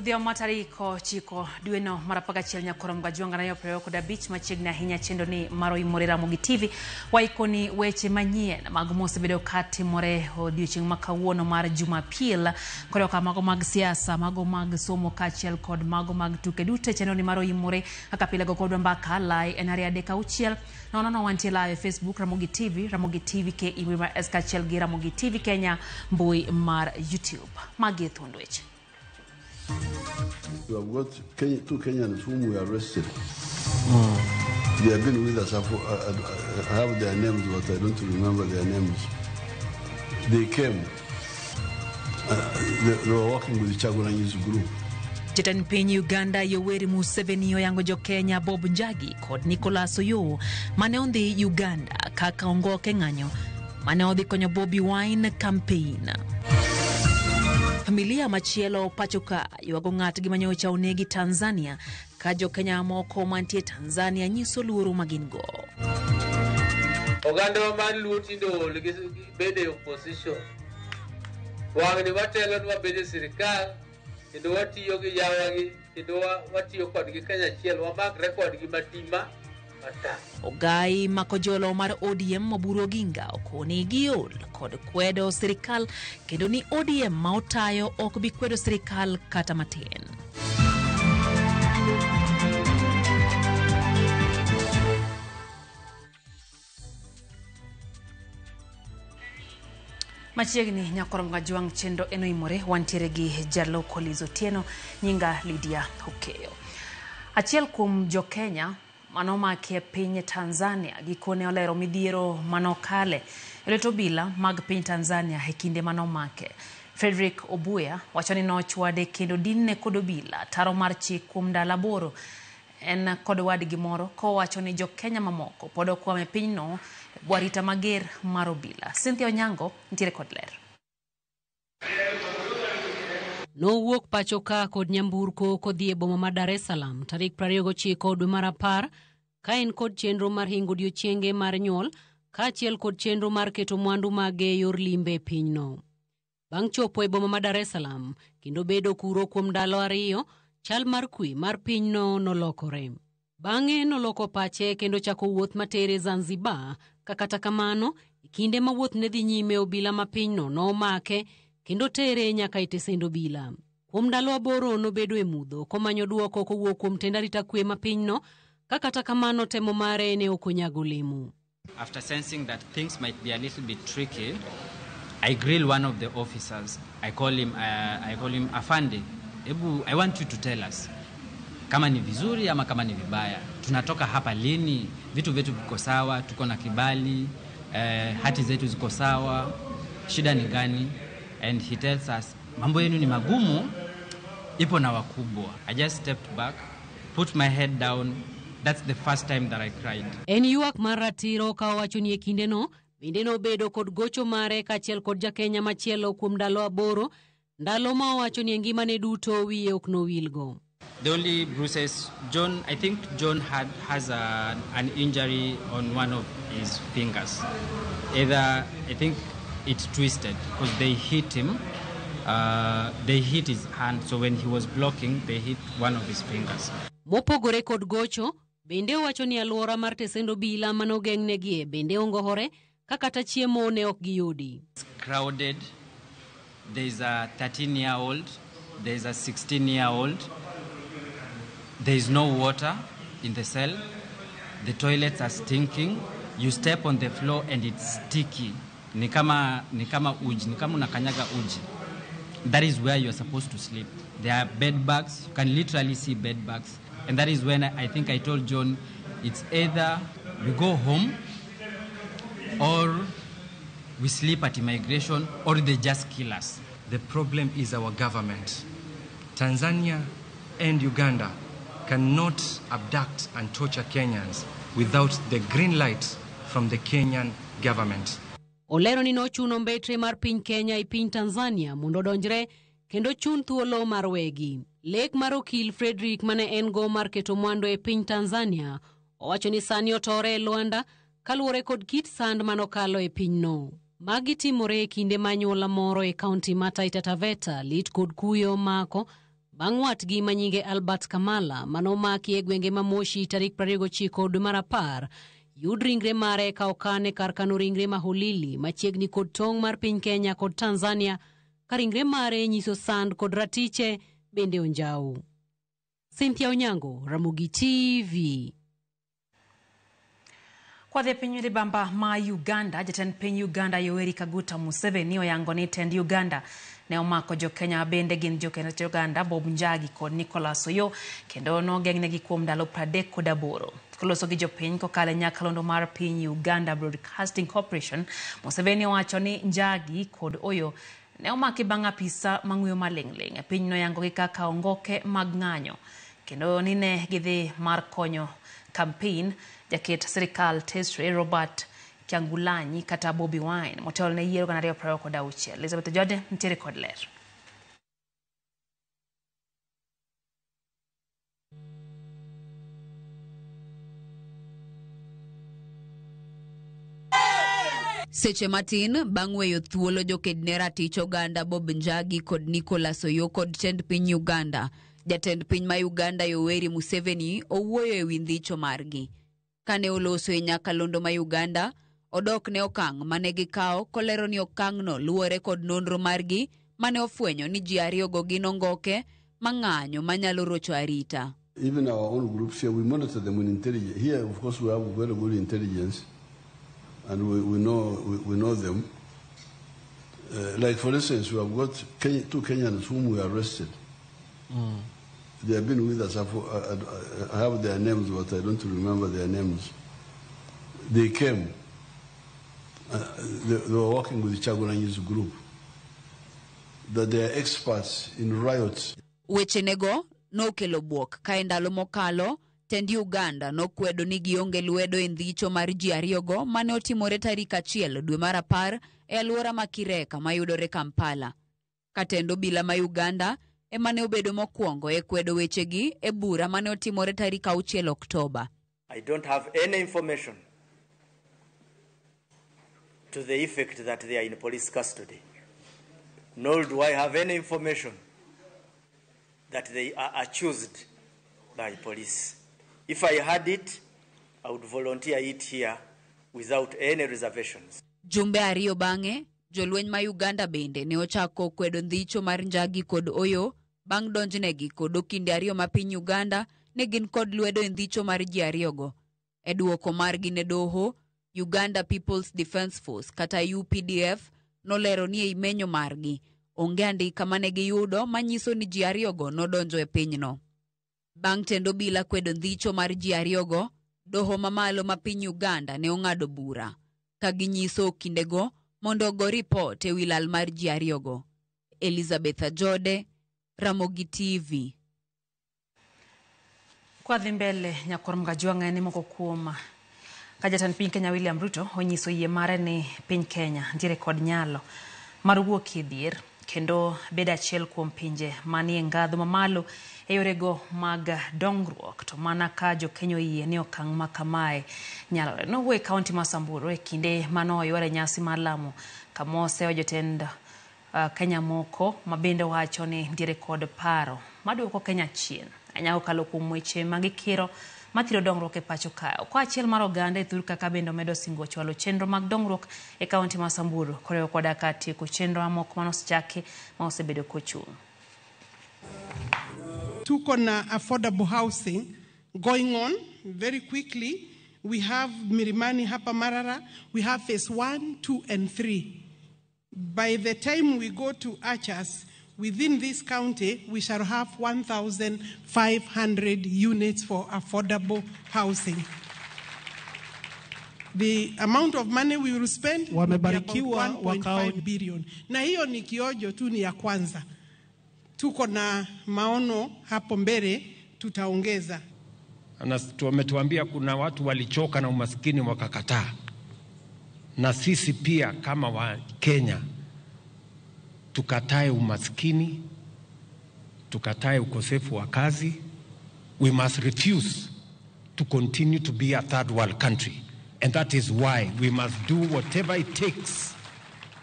Odhiambo ma tarik 9 dweno mar 11 nyakoro mgajwanga na 25 machiegni ahinya chenro ni mar Oimore Ramogi TV waikoni weche manyien mag mosebedo katimore odiochieng' ma kawuono mar Jumapil kod ka mago mag siasa, mago mag somo kaachiel kod mago mag tuke duto e chenro ni mar Oimore kaka pile go kodwa mbaka lai en 2 3 6 nono no wantie live e Facebook Ramogi TV, Ramogi TV KE mar S kaachiel gi Ramogi TV Kenya mbui mar YouTube. Magi e thuond weche. We have got Kenya, two Kenyans whom we arrested. They have been with us. I have their names, but I don't remember their names. They came. They were working with Kyagulanyi's group. Jatend piny Uganda Yoweri Museveni oyango jo Kenya Bob Njagi kod Nicholas Oyoo mane odhi Uganda kaka ongoke ng'anyo mane odhi konyo Bobi Wine campaign. Familia machielo pacho ka ywago ng'atgi manyocha onegi Tanzania ka jo Kenya moko mantie Tanzania nyiso luoro ma gin go. Oganda mar Luo tinde ool gi bedo e opposition. Wang'ni watelonwa bedo e sirikal kendo watiyo gi yawagi kendo watiyo kodgi kanyachiel, wamakre kodgi matima matar. Ogai mako jolo mar ODM Oburu Oginga okoni giol kod kwedo sirikal kendo ni ODM ma otayo ok bi kwedo sirikal kata matin. Machiegni nyakoro Mgajwang' chenro en oimore wantiere gi jaloko Liz Otieno nyinga Lydia Okeyo. Achiel kuom jo Kenya manomaki e piny Tanzania gikone olero midhiero manokale e lwet obila mag piny Tanzania e kinde manomake. Frederick Obuya wacho ni nochwade kendo dinne kod obila taro mar chik kuom ndalo 8 en kod wadgi moro kowacho ni jo Kenya mamoko pod okwamo e pinyno e bwo arita mager mar obila. Cynthia Onyango nitiere kod ler. Nowuok pacho ka kod nyamburko kodhi e boma ma Dar es Salaam tarik 29 dwe mar 10 ka en kod chenro mar hingo odiochienge mar nyuol kaachiel kod chenro mar keto mwandu mage e yor limbe e pinyno. Bang' chopo e boma ma Dar es Salaam kendo bedo kuro kuom ndalo 2, chal mar kwe mar pinyno nolokore. Bang'e noloko pache kendo chako wuoth matere Zanzibar, ka kata kamano, e kinde ma wuoth ne dhi nyime obila ma pinyno nomake kendo tere nyaka e tesend obila. Kuom ndalo 8 nobedo e mudho komanyo duoko kowuok kuom tend arita kwe ma pinyno, ka kata kamano temo mare ne ok onyago olemo. After sensing that things might be a little bit tricky, I grill one of the officers. I call him Afande. Ebu, I want you to tell us kama ni vizuri ama kama ni vibaya. Tunatoka hapa lini? Vitu vyetu viko sawa, tuko na kibali, hati zetu ziko sawa, shida ni gani? And he tells us, mambo yenu ni magumu, ipo na wakubwa. I just stepped back, put my head down. That's the first time that I cried. En ywak mar ratiro ka owacho ni e kindeno bende nobedo kod gocho mare kaachiel kod ja Kenya machielo kuom ndalo 8, ndalo ma owacho ni e ngimane duto wiye ok nowilgo. The only bruises, John, I think John has an injury on one of his fingers. Either, I think it's twisted because they hit him. They hit his hand, so when he was blocking, they hit one of his fingers. Mopogore kod gocho, bende owacho ni alwora mar tesend obila manogeng'negie bende ongohore ka kata chiemo ne ok giyudi. It's crowded. There's a 13-year-old, there's a 16-year-old. There is no water in the cell. The toilets are stinking. You step on the floor and it's sticky. Ni kama uji, ni kama unakanyaga uji. That is where you're supposed to sleep. There are bed bugs. You can literally see bed bugs. And that is when I think I told John, it's either we go home or we sleep at immigration or they just kill us. The problem is our government. Tanzania and Uganda cannot abduct and torture Kenyans without the green light from the Kenyan government. Olero ni nochuno mbetre mar piny Kenya e piny Tanzania mondo odonjre kendo chun thuolo mar wegi. Lek mar okil Frederick mane en go mar keto mwandu e piny Tanzania owacho ni sani otore e lwanda kaluwore kod kit sand manokalo e pinyno. Magi timore e kinde ma anyuola moro e kaunti ma Taita Taveta lit kod kuyo mako Bang' watgi ma nyinge Albert Kamala manomaki e gwenge ma Moshi tarik 29 dwe mar 10 yud ringre mare ka okane kar kano ringre ma Holili machiegni kod tong' mar piny Kenya kod Tanzania ka ringre mare nyiso sand kod ratiche bende onjaw. Cynthia Onyango, Ramogi TV. Kwadhi piny libamba ma Uganda, jatend piny Uganda Yoweri Kaguta Museveni oyango ni tend Uganda ne omako jo Kenya bende gin jo Uganda Bob Njagi kod Nicholas Oyo kendo nogeng'negi kuom ndalo 38. Koloso gi jopiny kokalo e nyakalondo mar piny Uganda Broadcasting Corporation, Museveni owacho ni Njagi kod Oyo ne omaki bang' apisa mang'uyo maling'ling'. Piny noyangogi kaka ongoke mag ng'anyo kendo ni ne gidhi mar konyo campaign jaket sirikal Tesre Robert Kyagulanyi kata Bobi Wine motelo ne yiero 2026. Elizabeth Jode nitiere kod ler. Seche matin bang' weyo thuolo joked ne ratich oganda Bob Njagi kod Nicholas Oyo kod tend piny Uganda. Jatend piny ma Uganda Yoweri Museveni owuoyo ewi ndhicho margi. Kane oloso e nyakalondo ma Uganda, odok ne okang' mane gikawo kolero ni okang'no luwore kod nonro margi mane ofwenyo ni ji ariyogo gin ongoke mang'anyo manyalo rocho arita. Even our own groups here, we monitor them with intelligence. Here, of course, we have very good intelligence, and we know them. Like, for instance, we have got two Kenyans whom we arrested. They have been with us. I have their names, but I don't remember their names. They came. They were working with Kyagulanyi's group. That they are experts in riots. Wechenego nokelo bwok ka e ndalo mokalo tend Uganda nokwedo ni gionge lwedo e ndhicho mar ji ariyogo mane otimore tarik 1 dwe mar 10 e alwora ma Kireka mayudore Kampala. Ka tend obila ma Uganda ema ne obedo mokwongo e kwedo wechegi e bura mane otimore tarik 6 Oktoba. I don't have any information to the effect that they are in police custody. Nor do I have any information that they are accused by police. If I had it, I would volunteer it here without any reservations. Jumbe ariyo bang'e, jolweny ma Uganda bende ne ochako kwedo ndhicho mar Njagi kod Oyo bang' donjnegi kod okinde ariyo ma piny Uganda ne gin kod lwedo e ndhicho mar ji ariyogo. E duoko margi ne doho, Uganda People's Defence Force kata UPDF nolero ni ei menyo margi onge andika mane giyudo manyiso ni ji ariyogo nodonjo e pinyno. Bang' tend obila kwedo ndhicho mar ji ariyogo, doho mamalo ma piny Uganda ne ong'ado bura ka ginyiso okindego mondo ogo ripot ewi lal mar ji ariyogo. Elizabeth Ajode, Ramogi TV. Kwadhi mbele nyakwar Mgajwang'a en moko kuom ka jatend piny Kenya William Ruto onyiso yie mare ni piny Kenya nitiere kod nyalo mar wuok e dhier kendo bedo achiel kuom pinje manie ngadho mamalo e yorego mag dongruok to mana ka jokenya oyie ni okang' ma kamae nyalore. Nowuoyo e kaunti ma Samburu e kinde manoyware nyasi mar lamo kamosewo jotend Kenya moko ma bende wacho ni nitiere kod paro maduoko Kenya chien ahinya kokalo kuom weche magikiro mathiro dongruok e pacho kae. Oko achiel mar oganda e thur kaka bende omedo singo chwalo chenro mag dongruok e kaunti ma Samburu koriwo koda ka tieko chenro mamoko manosechaki ma osebedo kochung'. Tuko na affordable housing going on very quickly. We have Milimani hapa Marara. We have phase 1, 2, and 3. By the time we go to Archers, within this county, we shall have 1,500 units for affordable housing. The amount of money we will spend will be about Wamebarikiwa 1.5 billion. Na hiyo ni kionjo tu, ni ya kwanza. Tuko na maono hapo mbele tutaongeza. Ametuambia kuna watu walichoka na umaskini wakakataa, na sisi pia kama wa Kenya tukatae umaskini, tukatae ukosefu wa kazi. We must refuse to continue to be a third world country, and that is why we must do whatever it takes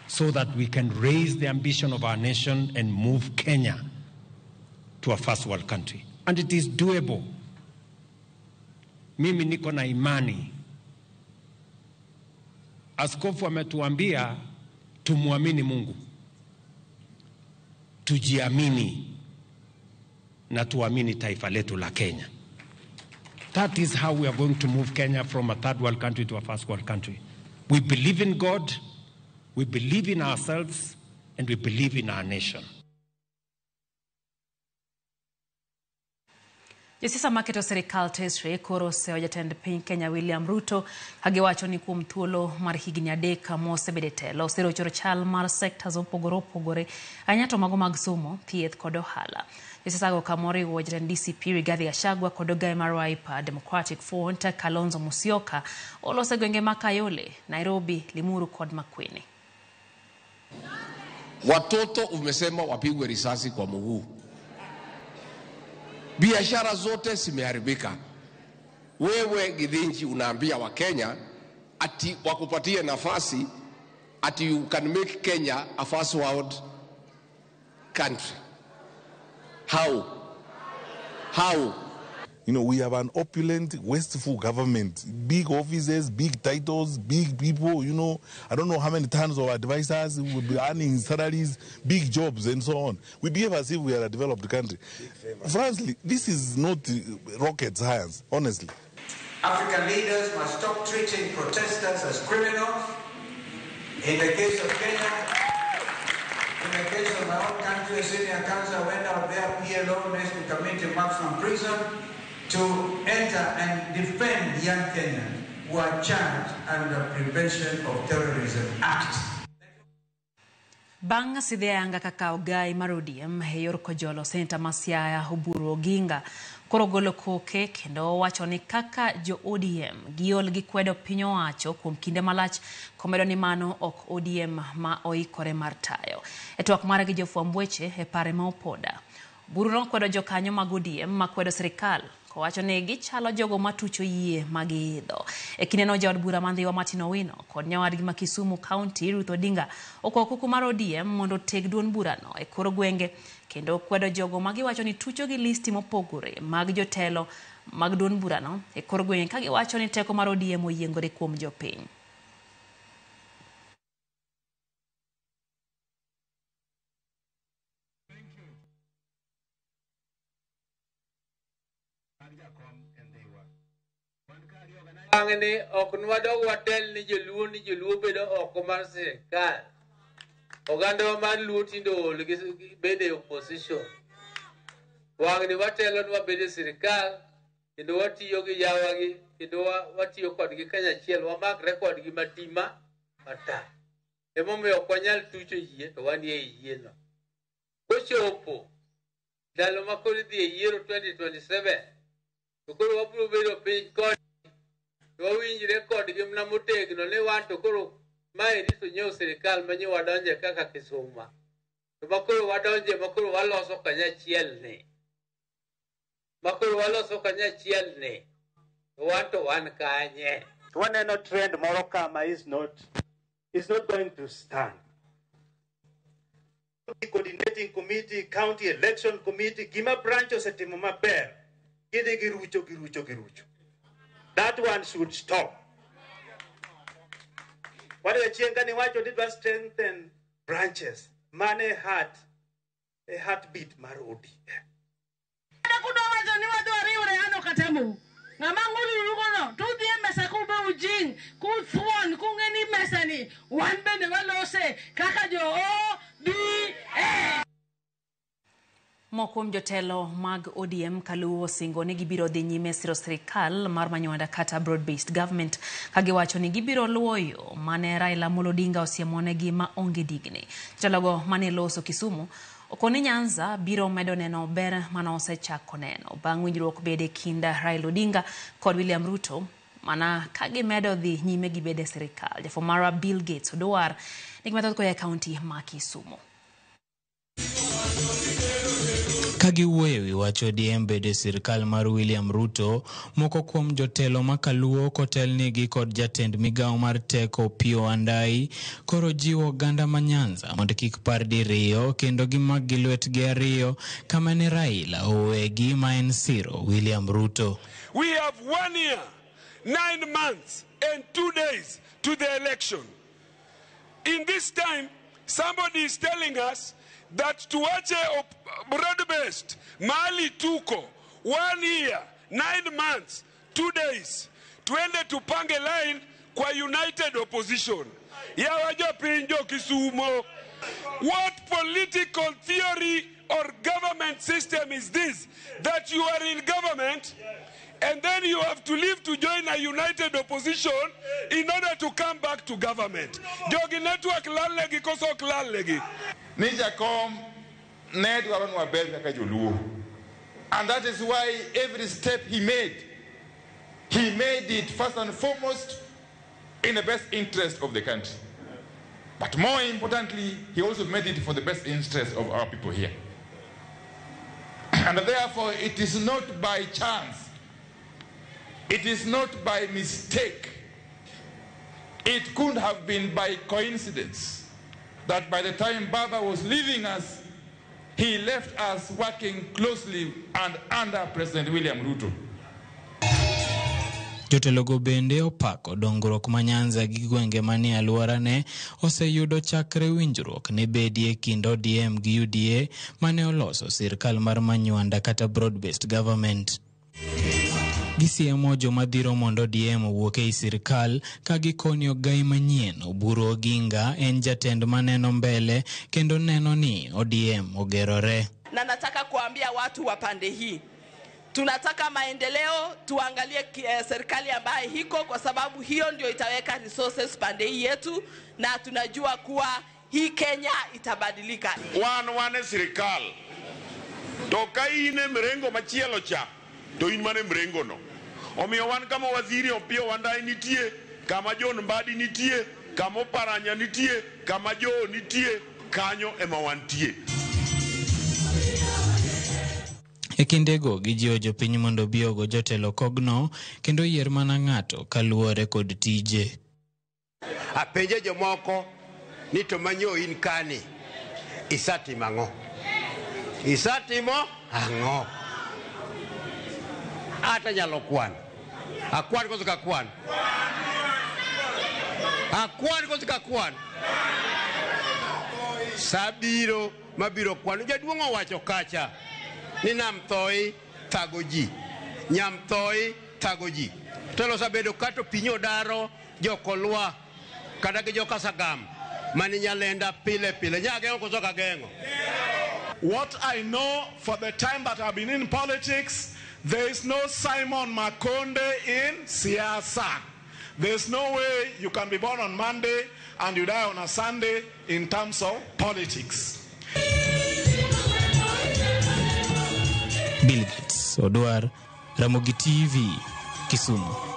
so that we can raise the ambition of our nation and move Kenya to a first world country. And it is doable. Mimi niko na imani. Askofu ametuambia tumuamini Mungu, tujiamini na tuamini taifa letu la Kenya. That is how we are going to move Kenya from a third world country to a first world country. We believe in God, we believe in ourselves, and we believe in our nation. Josiasa maketo sirikal tesre koro oseyo jatend piny Kenya William Ruto kagiwacho ni kuom thuolo mar higni 3 mosebede telo oserochoro chal mar sectors mopogore opogore ahinya to mago mag somo, thieth kod ohala. Josiasago kamoriwo jatend DCP Rigathi Gachagua kod ogaye mar Wiper Democratic Front Kalonzo Musyoka olose gwenge ma Kayole, Nairobi, Limuru kod Makueni. Watoto umesema wapigwe risasi kwa mguu. Biashara zote zimeharibika. Wewe Githinji unaambia wa Kenya ati wakupatie nafasi ati you can make Kenya a first world country. How? How? You know, we have an opulent, wasteful government. Big offices, big titles, big people, you know. I don't know how many tons of advisors will be earning salaries, big jobs, and so on. We behave as if we are a developed country. Frankly, this is not rocket science, honestly. African leaders must stop treating protesters as criminals. In the case of Kenya, in the case of my own country, senior counsel went out there, PLO, next to commit maximum prison, to enter and defend young Kenyans who are charged under Prevention of Terrorism Act. Bang' sidhe ayanga kaka ogai mar ODM e yor kojolo Seneta ma Siaya Oburu Oginga koro golo koke kendo wacho ni kaka jo ODM giol gi kwedo piny owacho kuom kinde malach komedo ni mano ok ODM ma oikore mar tayo. E twak mare gi jofwamb weche e pare ma opoda, Oburu nokwedo jokanyo mag ODM makwedo sirikal kowacho ni gichalo jogo matucho yie magiidho. E kindeno jaod bura ma Ndhiwa Martin Owino kod nyawadgi ma Kisumu County Ruth Odinga okwayo kuku mar ODM mondo oteg duond burano e kor gwenge kendo kwedo jogo magiwacho ni tucho gi listi mopogore mag jotelo mag duond burano e kor gwenge kagiwacho ni teko mar ODM oyiengore kuom jopiny. Bang'ni ok nwadog watel ni joluo bedo oko mar sirikal. Oganda mar Luo tinde ool gi bedo e opposition. Wang'ni watelo ni wabedo e sirikal kendo watiyo gi yawagi kendo watiyo kodgi kanyachiel, wamakre kodgi matima matar. Emomiyo ok wanyal tucho yie to wan e yieno. Kochopo ndalo ma koro idhi e yiero 2027 to koro wabiro bedo piny kod wawinjre kodgi mana motegno ni wan to koro maeri to nyiewo sirikal ma nyo wadonje kaka Kisuma. To makoro wadonje makoro waloso kanyachiel ni. Makoro waloso kanyachiel ni. To wan to wan kanye. Waneno trend moro kama is not going to stand. Coordinating committee, county election committee, gima branch osetimo maber, gidhi girucho, girucho, girucho. That one should stop. What the Chiengani wacho did was strengthen branches. Mane heart, a heartbeat mar ODM. Moko kuom jotelo mag ODM kaluwo singo ni gibiro dhi nyime siro sirikal mar Manywanda kata broad-based government kagiwacho ni gibiro luwo yo mane Raila Amolo Odinga osiemonegi ma onge digni. Jotelogo mane loso Kisumu okoni Nyanza biro medo neno ber mane osechako neno bang' winjruok bede kind Raila Odinga kod William Ruto mana kagimedo dhi nyime gibede sirikal. Jafwambo marwa Bill Gates Odwar nigi mathoth koa e kaunti ma Kisumu. Ka giwuoyo e wi wach ODM bedo e sirkal mar William Ruto, moko kuom jotelo ma kaluo kotelnigi kod jatend migawo mar teko Opiyo Wandayi koro jiwo oganda ma Nyanza mondo kik par diriyo kendo gimak gi lwetgi ariyo kama ne Raila owegi ma en siro William Ruto. We have 1 year, 9 months and 2 days to the election. In this time, somebody is telling us that tuache broad-based, mahali tuko, 1 year, 9 months, 2 days, tuende tupange line kwa united opposition. Ya wajopiny jo Kisumo. What political theory or government system is this, that you are in government and then you have to leave to join a united opposition in order to come back to government? Jogi network lalegi koso ok lalegi. Ni Jakom ne dwaro ni waber kaka joluo. And that is why every step he made it first and foremost in the best interest of the country. But more importantly, he also made it for the best interest of our people here. And therefore, it is not by chance, it is not by mistake, it couldn't have been by coincidence that by the time Baba was leaving us, he left us working closely and under President William Ruto. Jotelogo bende opako dongruok ma Nyanza gi gwenge manie alworane oseyudo chakre winjruok ne bedie kind ODM gi UDA mane oloso sirkal mar Manywanda kata broad-based government. Gisiemo joma dhiro mondo ODM owuok ei sirkal ka gikoni ogai manyien Oburu Oginga en jatend maneno mbele kendo neno ni ODM ogerore. Na nataka kuambia watu wa pande hii, tunataka maendeleo, tuangalie serikali ambayo hiko, kwa sababu hiyo ndio itaweka resources pande hii yetu, na tunajua kuwa hii Kenya itabadilika. Wan wane sirikal to ka in e mrengo machielo cha to in mane mrengo no. Omiyo wan kama waziri Opiyo Wandayi nitie, kama John Mbadi nitie, kama Oparanya nitie, kama Joho nitie, kanyo ema wantie. E kindego gijiwo jopiny mondo obi ogo jotelo kogno kendo yier mana ng'ato kaluwore kod tije. Apenje jomoko ni to manyo in kani, isatimo ang'o? Isatimo ang'o? Ata nyalo kwan. Akwan koso ka kwan? Akwan koso ka kwan? Sabiro mabiro kwano. Jaduong' owacho kacha ni nam thoi thago ji, nyam thoi thago ji. Telo osebedo kato piny odaro jokolwa kata gi jokasagam mani nyalenda pile pile. Nyageng'o koso ka geng'o? What I know for the time that I've been in politics, there is no Simon Makonde in siasa. There's no way you can be born on Monday and you die on a Sunday in terms of politics. Bill Gates Odwar, Ramogi TV, Kisumu.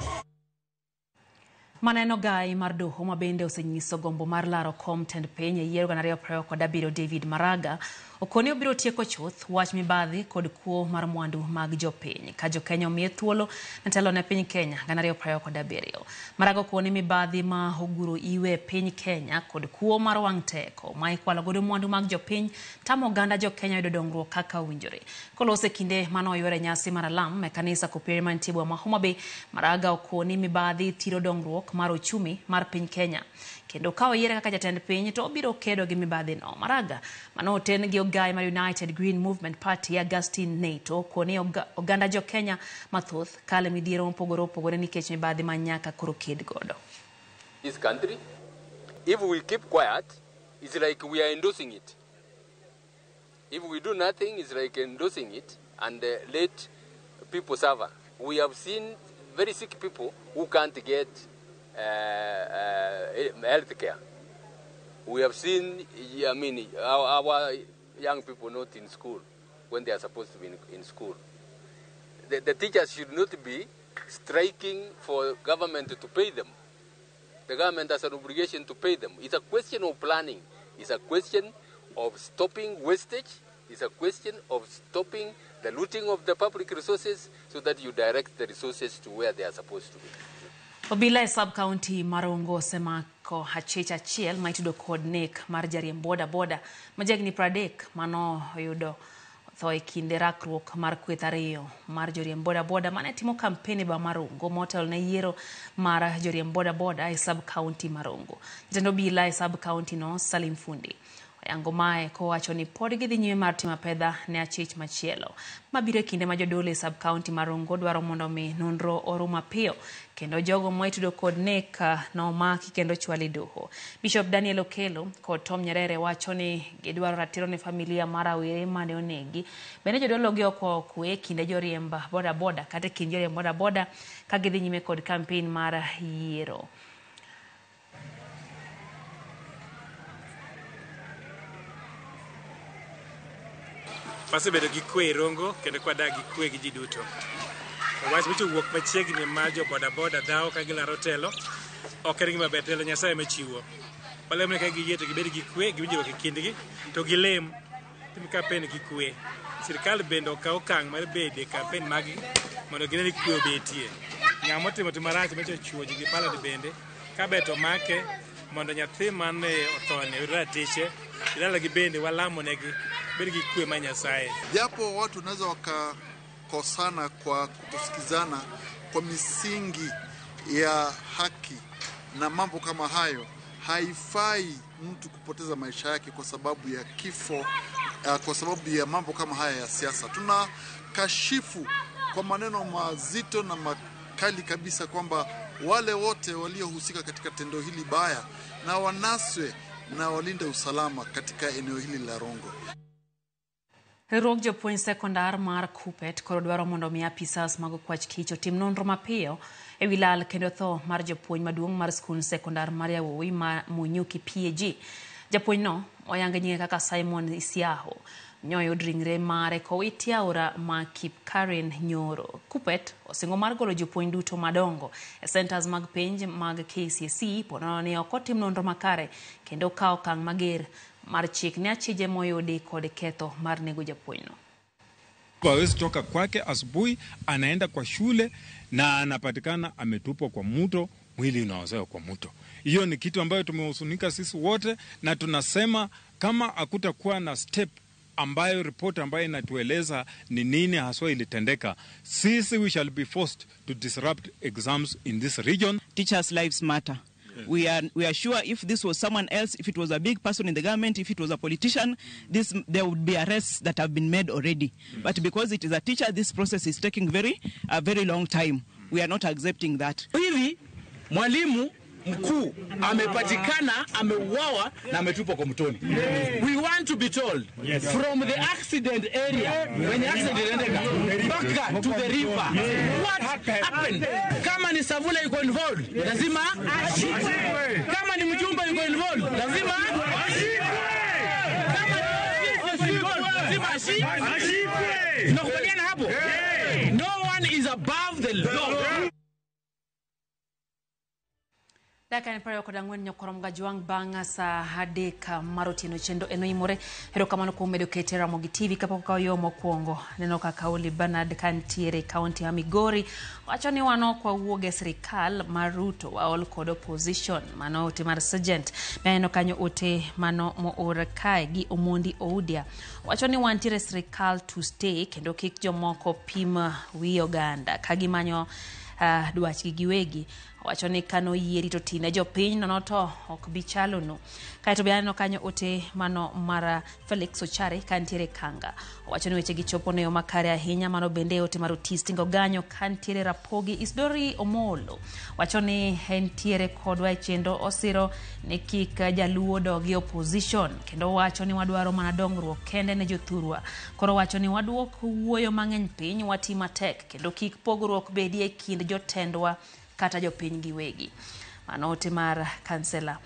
Maneno gai mar doho ma bende osenyiso gombo mar laro kom tend piny e yiero 2027 David Maraga okoni obiro tieko chuth wach mibadhi kod kuo mar mwandu mag jopiny ka jokenya omiye thuolo ne telo ne piny Kenya 2027. Maraga okoni mibadhi ma oguro iwe e piny Kenya kod kuo mar wang' teko ma ikwalo godo mwandu mag jopiny tamo oganda jokenya yudo dongruok kaka owinjore. Kolose kinde mane oyuore nyasi mar alam e kanisa Kopere mantie boma ma Homa Bay, Maraga okoni mibadhi thiro dongruok mar uchumi mar piny Kenya kendo ka oyiere kaka jatend piny to obiro kedo gi mibadhi no. Maraga mano oten gi ogai mar United Green Movement Party Augustine Nato okoni oganda jo Kenya mathoth kale midhiero mopogore opogore nikech mibadhi ma nyaka koro ked godo. This country, if we keep quiet, it's like we are endorsing it. If we do nothing, it's like endorsing it and let people suffer. We have seen very sick people who can't get health care. We have seen, I mean, our young people not in school when they are supposed to be in school. The teachers should not be striking for government to pay them. The government has an obligation to pay them. It's a question of planning. It's a question of stopping wastage. It's a question of stopping the looting of the public resources so that you direct the resources to where they are supposed to be. Obila e sub-county ma Rongo osemako achich achiel ma itudo kod nek mar jariemb boda boda ma jahigni 30 mano oyudo tho e kinde rakruok mar kweth ariyo mar joriemb boda boda mane timo kampen e boma ma Rongo motelo ne yiero mar joriemb boda boda e sub-county ma Rongo. Jatend obila e sub-county no Salim Fundi oyango mae kowacho ni pod gidhi nyime mar timo apedha ne achich machielo mabiro e kinde ma jodolo e sub-county ma Rongo dwaro mondo mi nonro orum mapiyo kendo jogo ma itudo kod nek nomaki kendo chwal e doho. Bishop Daniel Okello kod Tom Nyerere wacho ni gidwaro ratiro ne familia mar rawere mane onegi. Bende jodolo gi okwayo kwe e kinde joriemb boda boda kata e kind joriemb boda boda ka gidhi nyime kod kampen mar yiero. Wasebedo gi kwe e Rongo kendo kwadak gi kwe gi ji duto. Wach micho wuok machiegni mar jo boda boda dhawo ka gilaro telo ok en gima ber, telo Nyasaye ema chiwo. Walemo ka giyie to gibed gi kwe, giwinjruok e kindgi to gilem tim kampen gi kwe. Sirkal bende okaw okang' mar bedo e kampen mag mondo gine ni kwe obetie. Ng'ama otimo tim marach micho chuo ji gi pala bende ka ber to make mondo nyathi mane othone oyud ratiche. Jodalagi bende walamo negi bed gi kwe ma Nyasaye. Japo watu wanaweza wakakosana kwa kutosikizana kwa misingi ya haki na mambo kama hayo, haifai mtu kupoteza maisha yake kwa sababu ya kifo, kwa sababu ya mambo kama haya ya siasa. Tuna kashifu kwa maneno mazito na makali kabisa kwamba wale wote waliohusika katika tendo hili baya na wanaswe na walinde usalama katika eneo hili la Rongo. Riwruog jopuonj sekondar mar Kupet koro dwaro mondo mi apisas mag okwach kich otim nonro mapiyo e wi lal kendo tho mar japuonj maduong' mar skund sekondar mar yawuowi ma Munyuki PAG. Japuonjno oyang nyinge kaka Simon Isiaho nyoyud ringre mare kowiti aora ma Kipkaren nyoro. Kupet osingo mar golo jopuonj duto madongo e centers mag penj mag KCSE ponono ni ok otim nonro makare kendo kawo okang' mager mar chik ne achije moyudi kod ketho mar nego japuonjno. Hawezi toka kwake asubuhi, anaenda kwa shule na anapatikana ametupwa kwa mto, mwili unaozewa kwa mto. Hiyo ni kitu ambayo tumehuzunika sisi wote, na tunasema kama hakutakuwa na step ambayo report ambayo inatueleza ni nini haswa ilitendeka, sisi we shall be forced to disrupt exams in this region. Teachers' lives matter. Yes. We are sure if this was someone else, if it was a big person in the government, if it was a politician, there would be arrests that have been made already. Yes. But because it is a teacher, this process is taking a very long time. We are not accepting that. Hivi mwalimu mkuu amepatikana, ameuawa na ametupwa kwa mtoni. We want to be told from the accident area, when the accident iliendeka, mpaka to the river, what happened? Kama ni Savula yuko involved, lazima ashikwe. Kama ni mjumbe yuko involved, lazima ashikwe. Kama ni involved, lazima ashikwe. Tunakubaliana hapo? No one is above the law. Dakika ni 24 nyokorom gajwang' bang' sa 3 mar otieno chenro eno imore. Erokamano kuom medo kete Ramogi TV kapok okawo yo mokwongo. Neno kaka Oli Bernard kantiere e kaunti ya Migori wacho ni wan ok wawuog e sirikal mar Ruto, waol kod opposition. Mano ote mar Sergeant. Aneno kanyo ote mano moor kae gi Omondi Oudia wacho ni wantiere e sirikal to stay kendo kik jomoko pim wi oganda ka gimanyo dwachgi giwegi. Wacho ni kano yieri to tine jopiny nono to ok bi chalono. Kaeto be aneno kanyo ote mano mar Felix Ochare kantiere Kanga. Wacho ni weche gi chopo ne yo makare ahinya. Mano bende ote mar Otis Tingo Ganyo kantiere Rapogi. Isdori Omolo wacho ni entiere kodwa e chenro, osiro ni kik jaluo dogi opposition kendo wacho ni wadwaro mana dongruok kende ne jothurwa. Koro wacho ni waduok wuoyo mang'eny piny, wati matek kendo kik pogruok bedie e kind jotendwa kata jopiny giwegi. Mano ote mar kansela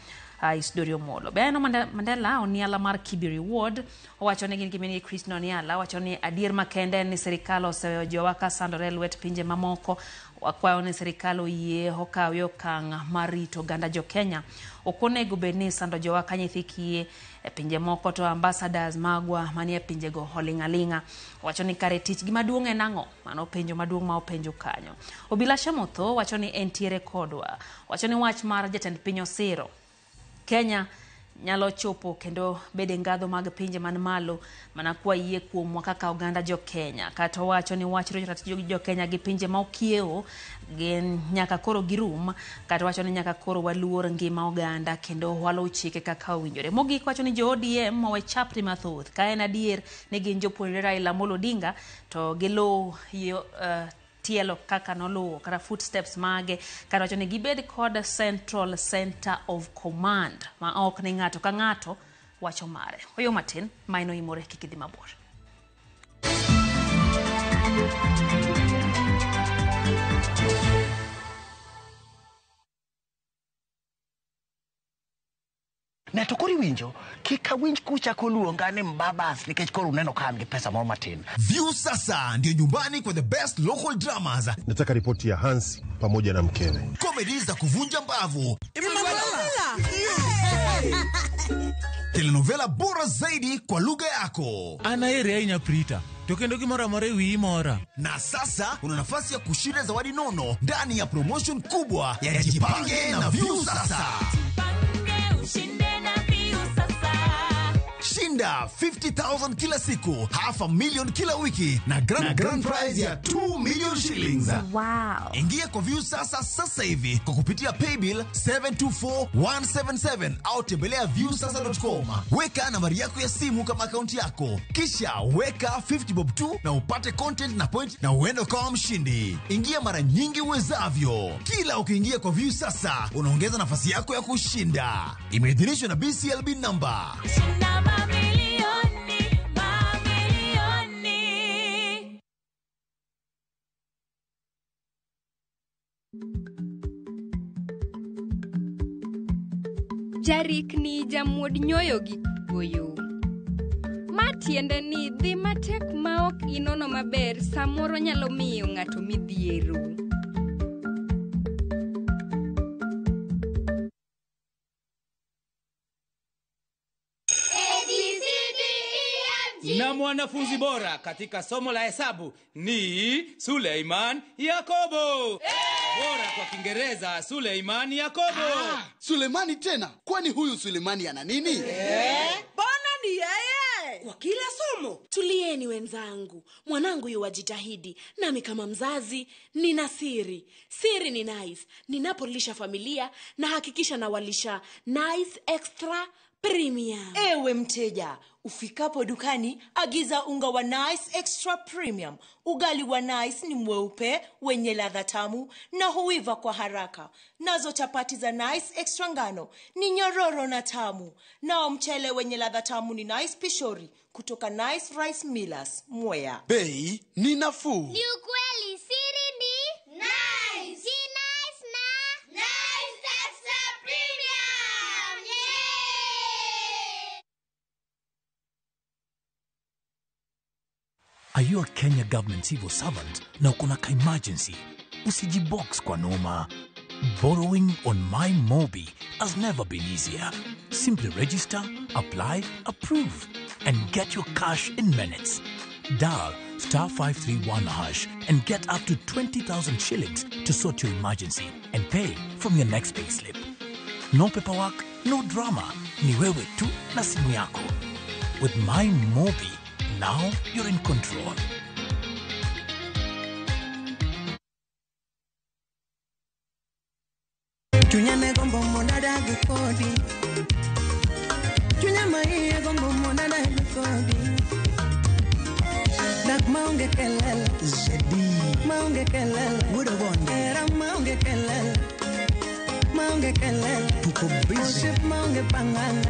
Isidori Omolo. Beno Mandela Oniala mar Kibiri Ward owacho ni gin gi min gi Christine Oniala wacho ni adier makende en ni sirikal oseweyo jowa ka sandore e lwet pinje mamoko. Wakwayo ni sirikal oyie okawie okang' mar rito oganda jo Kenya. Ok onego bed ni isando jowa ka nyithi kiye e pinje moko to ambassadors magwa manie pinjego oling' aling'a. Wacho ni kare tich gi maduong' en ang'o? Mano penjo maduong' ma openjo kanyo. Obila Shamotho wacho ni entiere kodwa. Wacho ni wach mar jatend piny Osiro Kenya nyalo chopo kendo bedo e ngadho mag pinje man malo mana kwa yie kuomwa kaka oganda jo Kenya. Kata owacho ni wach rocho ratich jo Kenya gi pinje ma okiewo gin nyaka koro girum. Kata owacho ni nyaka koro waluor ngima oganda kendo waluw chike kaka owinjore. Mogik wacho ni jo ODM owe chapni mathoth. Ka en adier ni gin jopuonjre Raila Amolo Odinga to giluw tielo kaka noluwo kata footsteps mage, kata wacho ni gibed kod Central Center of Command ma ok ni ng'ato ka ng'ato wacho mare. Oyo matin ma en oimore kik idhi mabor. Ne to koro iwinjo, kik awinj kuchako luonga ni mbabas nikech koro uneno ka an gi pesa moro matin. View sasa ndio nyumbani kwa the best local dramas. Nataka ripoti ya Hansi pamoja na mkewe. Comedy za kuvunja mbavu. Telenovela bora zaidi kwa lugha yako. An aheri ahinya Prita, to kendo gimoro amora e wiyi mora. Na sasa una nafasi ya kushinda zawadi nono ndani ya promotion kubwa ya Jipange na View Sasa. Shinda 50,000 kila siku, 500,000 kila wiki na grand prize ya 2 million shillings. Wow. Ingia kwa View Sasa sasa hivi kwa kupitia paybill 724177 au tembelea viewsasa.com. Weka nambari yako ya simu kama akaunti yako, kisha weka 50 bob tu na upate content na point na uende ukawa mshindi. Ingia mara nyingi uwezavyo. Kila ukiingia kwa View Sasa unaongeza nafasi yako ya kushinda. Imeidhinishwa na BCLB number. Shinda mamilioni, mamilioni. Jarikni jamuod nyoyo gi goyo. Ma tiende ni dhi matek ma ok inono maber samoro nyalo miyo ng'ato midhiero. Na mwanafunzi bora katika somo la hesabu ni Suleiman Yakobo. Hey! Bora kwa Kiingereza Suleiman Yakobo. Sulemani tena? Kwani huyu Sulemani ana nini? Mbona ni yeye? Kwa kila somo. Tulieni wenzangu. Mwanangu yuwajitahidi. Nami kama mzazi nina siri. Siri ni Nice. Ninapolisha familia na hakikisha nawalisha Nice Extra Premium. Ewe mteja, ufikapo dukani agiza unga wa Nice Extra Premium. Ugali wa Nice ni mweupe, wenye ladha tamu na huiva kwa haraka. Nazo chapati za Nice Extra ngano ni nyororo na tamu. Nao mchele wenye ladha tamu ni Nice Pishori kutoka Nice Rice Millers, Mwea. Bei ni nafuu. Ni ukweli, siri ni Nice. Si Nice na Nice Extra Premium. Yeah! Are you a Kenya government civil servant na uko na ka emergency? Usijibox kwa noma. Borrowing on MyMobi has never been easier. Simply register, apply, approve, and get your cash in minutes. Dial *531# and get up to 20,000 shillings to sort your emergency and pay from your next payslip. No paperwork, no drama. Ni wewe tu na simu yako. With MyMobi, now you're in control. Chunya ne gombo monada kodi. Chunya maiye gombo monada kodi. Dak maonge kelele. Zedi. Maonge kelele. Wudo bonde. Era maonge kelele. Maonge kelele. Tuko busy. Osip maonge panganga.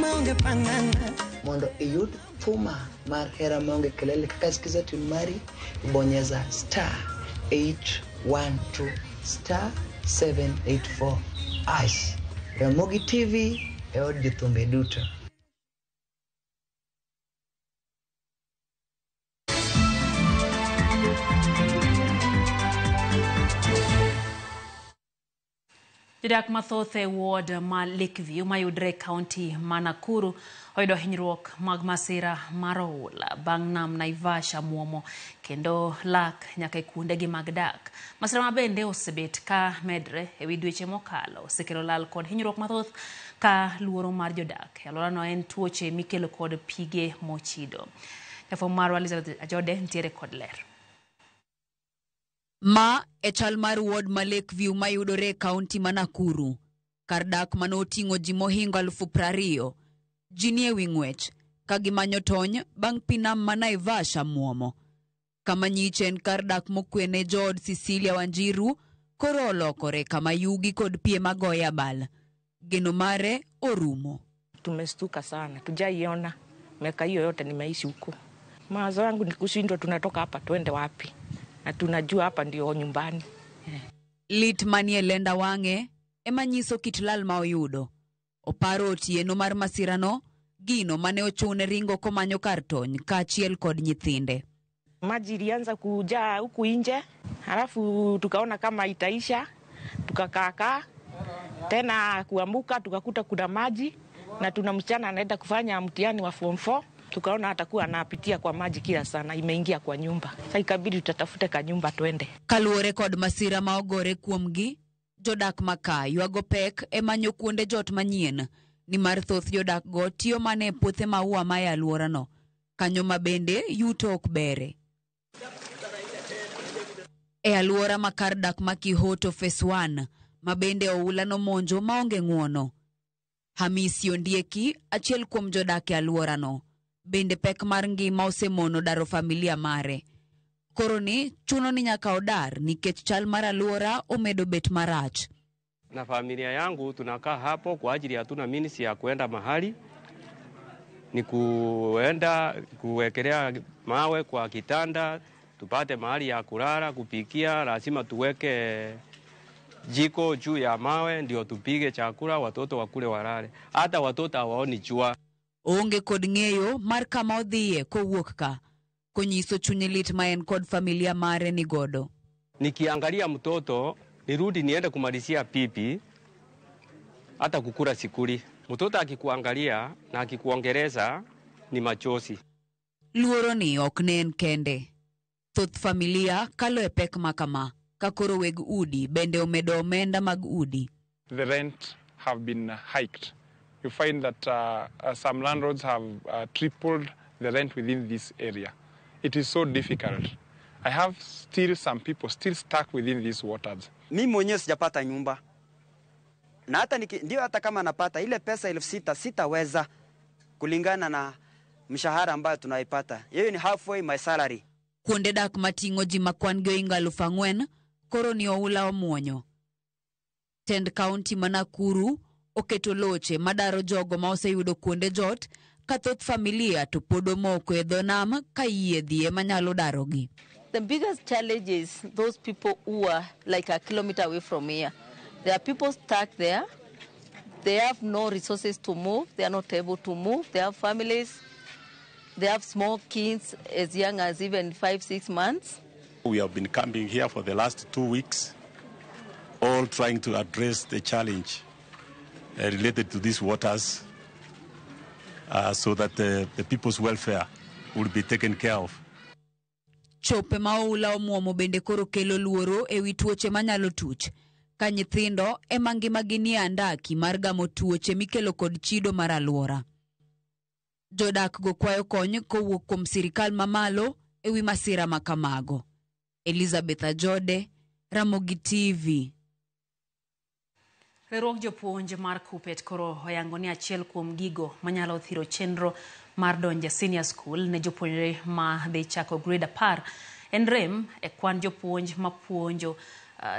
Maonge panganga. Mondo iyud thuma mar hera maonge kelele kaka sikiza tune mari, bonyeza *812 *784 hash. Ramogi TV e od jothumbe duto. Jodak mathoth e ward ma Lakeview mayudre e kaunti ma Nakuru oyudo hinyruok mag masira mar oula bang' nam Naivasha muomo kendo lak nyaka e kuondegi mag dak. Masira ma bende osebet ka medre ewi dweche mokalo osekelo lal kod hinyruok mathoth ka luoro mar jodak e alworano en tuoche mikelo kod pige mochido. Jafwambo marwa Elizabeth Ajode nitiere kod ler. Ma e chal mar ward ma Lakeview mayudore e kaunti ma Nakuru. Kar dak mane oting'o ji mohingo 20,000. Ji nie wi ng'wech ka gimanyo tony bang' pi nam ma Naivasha muomo. Kama nyiche en kar dak mokwe ne jood Cecilia Wanjiru koro olokore kama yugi kod pie magoyo abal. Geno mare orumo. Tumestuka sana, tujaiona miaka hiyo yote nimeishi huko. Mawazo yangu ni kushindwa, tunatoka hapa twende wapi? Na tunajua hapa ndio nyumbani. Lit manie lenda wang'e ema nyiso kit lal ma oyudo. Oparo otieno mar masirano, gino mane ochune ringo komanyo kar tony kaachiel kod nyithinde. Maji ilianza kujaa huku nje, halafu tukaona kama itaisha, tukakaakaa tena kuambuka tukakuta kuna maji na tuna msichana anaenda kufanya mtihani wa form 4. Tukaona atakuwa anapitia kwa maji kila sana, imeingia kwa nyumba. Sasa ikabidi tutatafute kanyumba twende. Kaluwore kod masira ma ogore kuomgi, jodak maka ywago pek e manyo kuonde jot manyien, nimar thoth jodak go tiyo mana e puothe maua ma e alworano, kanyo ma bende yuto ok bere. E alwora ma kar dak ma Kihoto Phase 1, ma bende oula nomonjo maonge ng'uono. Hamisi Ondieki, achiel kuom jodak e alworano, bende pek mar ngima osemono daro familia mare. Koro ni chuno ni nyaka odar nikech chal mar alwora omedo bet marach. Na familia yangu tunakaa hapo kwa ajili hatuna minisi ya kuenda mahali, ni kuenda kuwekelea mawe kwa kitanda, tupate mahali ya kulala, kupikia, lazima tuweke jiko juu ya mawe ndio tupige chakula, watoto wakule walale. Hata watoto hawaoni jua. Oonge kod ng'eyo mar kama odhiye kowuok ka, konyiso chunye lit ma en kod familia mare ni godo. Nikiangalia mtoto nirudi niende kumalizia pipi, hata kukula sikuli. Mtoto akikuangalia na akikuongeleza ni machozi. Luoro ni ok ne en kende. Thoth familia kalo e pek makama, ka koro weg udi bende omedo omenda mag udi. The rent have been hiked. You find that some landlords have tripled the rent within this area. It is so difficult. I have still some people still stuck within these waters. Mimi mwenyewe sijapata nyumba. Na hata ndio hata kama napata ile pesa 6,000 sitaweza kulingana na mshahara ambayo tunaipata. Hiyo ni halfway my salary. Kuonde dak mating'o ji makwan gi ohingo 4,000 koro ni oula omuonyo. Tend kaunti ma Nakuru oketo loche madaro jogo ma oseyudo kuonde jot ka thoth familia to pod omoko e dho nam ka yiedhi ema nyalo darogi. The biggest challenge is those people who are like a kilometer away from here. There are people stuck there. They have no resources to move. They are not able to move. They have families. They have small kids as young as even 5-6 months. We have been camping here for the last 2 weeks, all trying to address the challenge related to these waters so that the people's welfare will be taken care of. Chope ma oula omuomo bende koro kelo luoro ewi tuoche manyalo tuch, ka nyithindo ema ngimagi nie andaki mar gamo tuoche mikelo kod chido mar alwora. Jodak go kwayo kony kowuok kuom sirikal mamalo ewi masira makamago. Elizabeth Ajode, Ramogi TV. Riwruog jopuonj mar Kuppet koro oyango ni achiel kuom gigo manyalo thiro chenro mar donjo e senior school ne jopuonjre ma dhi chako grade 10 en rem e kwan jopuonj mapuonjo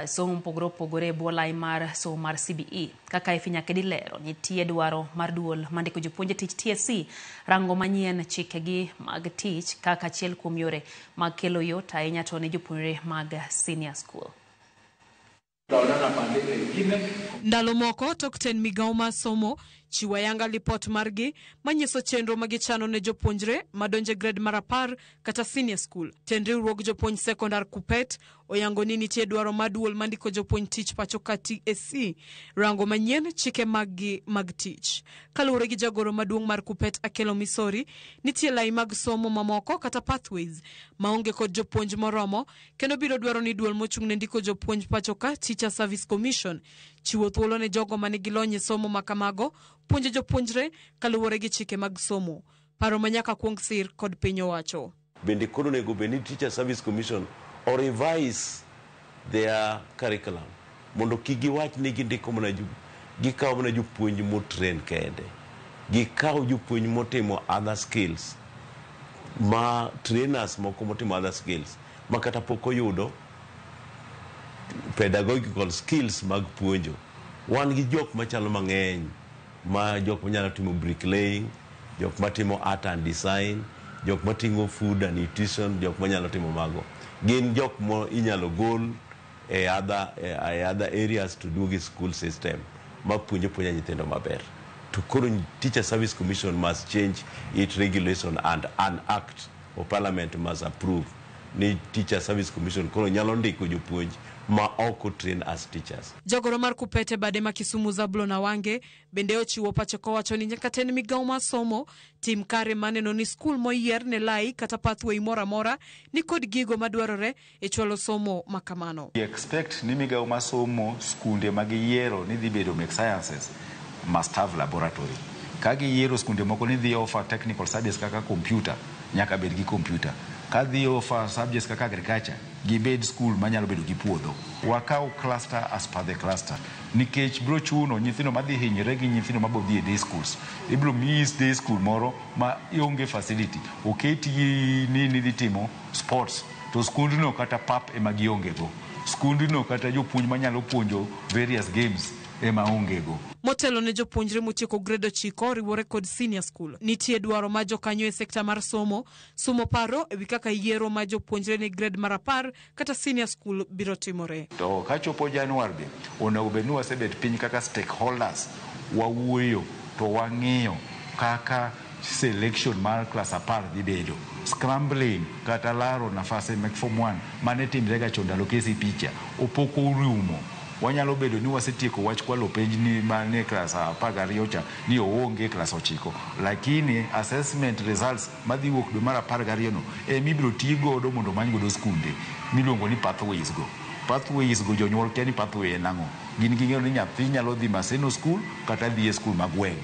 somo mopogore opogore e bwo lai mar somo mar CBE. Kaka Effie Nyakedi lero, nitie dwaro mar duol mandiko jopuonj e tich TSC rango manyien chikegi mag tich kaka achiel kuom yore mag kelo yot ahinya to ne jopuonjre mag senior school. Ndalo moko tok tend migao mar somo chiwo ayanga lipot margi manyiso chenro ma gichano ne jopuonjre madonje grade mar 10 kata senior school. Tend riwruog jopuonj sekondar KUPPET oyango ni nitie dwaro mar duol mandiko jopuonj tich pacho ka TSC rango manyien chike maggi mag tich. Kaluwore gi jagoro maduong' mar KUPPET Akelo Misori, nitie lai mag somo mamoko kata pathways maonge kod jopuonj moromo kendo biro dwaro ni duol mochung' ne ndiko jopuonj pacho ka Teacher Service Commission chiwo thuolo ne jogo manigi lony e somo ma kamago puonjo jopuonjre kaluwore gi chike mag somo. Paro ma nyaka kuong sir kod piny owacho. Bende koro onego bed ni Teacher Service Commission o revise their curriculum mondo kik giwach ni gindiko mana gikawo mana jopuonj motrain kende. Gikaw jopuonj motimo other skills ma trainers moko motimo other skills ma kata pok oyudo pedagogical skills mag puonjo. Wan gi jok machalo mang'eny ma jok manyalo timo bricklaying, jok matimo art and design, jok mating'o food and nutrition, jok manyalo timo mago. Gin jok mo inyalo gol e other areas to duogi school system ma puonjo puonja nyithindo maber. To koro Teacher Service Commission must change its regulation and an act of parliament must approve ni Teacher Service Commission koro nyalo ndiko jopuonj ma ok train as teachers. Jagoro mar KUPPET e bade ma Kisumu Zablon Awange bende ochiwo pache kowacho ni nyaka tend migao mar somo tim kare maneno ni skul moyier ne lai kata pathway moro amora ni kod gigo madwarore e chwalo somo ma kamano. We expect ni migao mar somo skunde ma giyiero ni dhi bedo mek sciences must have laboratory. Ka giyiero skunde moko ni dhi offer technical subjects kaka computer, nyaka bed gi computer. Ka dhi offer subjects kaka agriculture, gibed school manyalo bedo gi puodho. Wakaw cluster as per the cluster. Nikech biro chuno nyithindo madhi hinyre gi nyithindo mabo dhi e day schools. Ibiro miyi day school moro ma ionge facility. Oketi ni nidhi timo sports to skundno kata pap ema gionge go. Skundno kata jopuonj manyalo puonjo various games ema onge go. Motelo ne jopuonjre motieko grade 9 riwore kod senior school. Nitie dwaro mar jokanyo e sekta mar somo sumo paro ewi kaka yiero mar jopuonjre ne grade mar 10 kata senior school biro timore. To kachopo Januar be onego bed ni wasebet piny kaka stakeholders wawuoyo to wang'iyo kaka selection mar class 10 dhi bedo. Scrambling kata laro nafase mek form 1 mane timre ga chon ndalo KCPE cha opok orumo. Wanyalo bedo ni wasetieko wach kwalo penj ni mane klas 12 cha ni oonge klas 9, lakini assessment results madhi wuok dwe mar 12 no ema ibiro ti godo mondo omany godo skunde miluongo ni pathways go. Pathways go jonyuol kia ni pathway en ang'o. Gin ging'eyo ni nyathi nyalo dhi Maseno school kata dhi e school ma gweng'.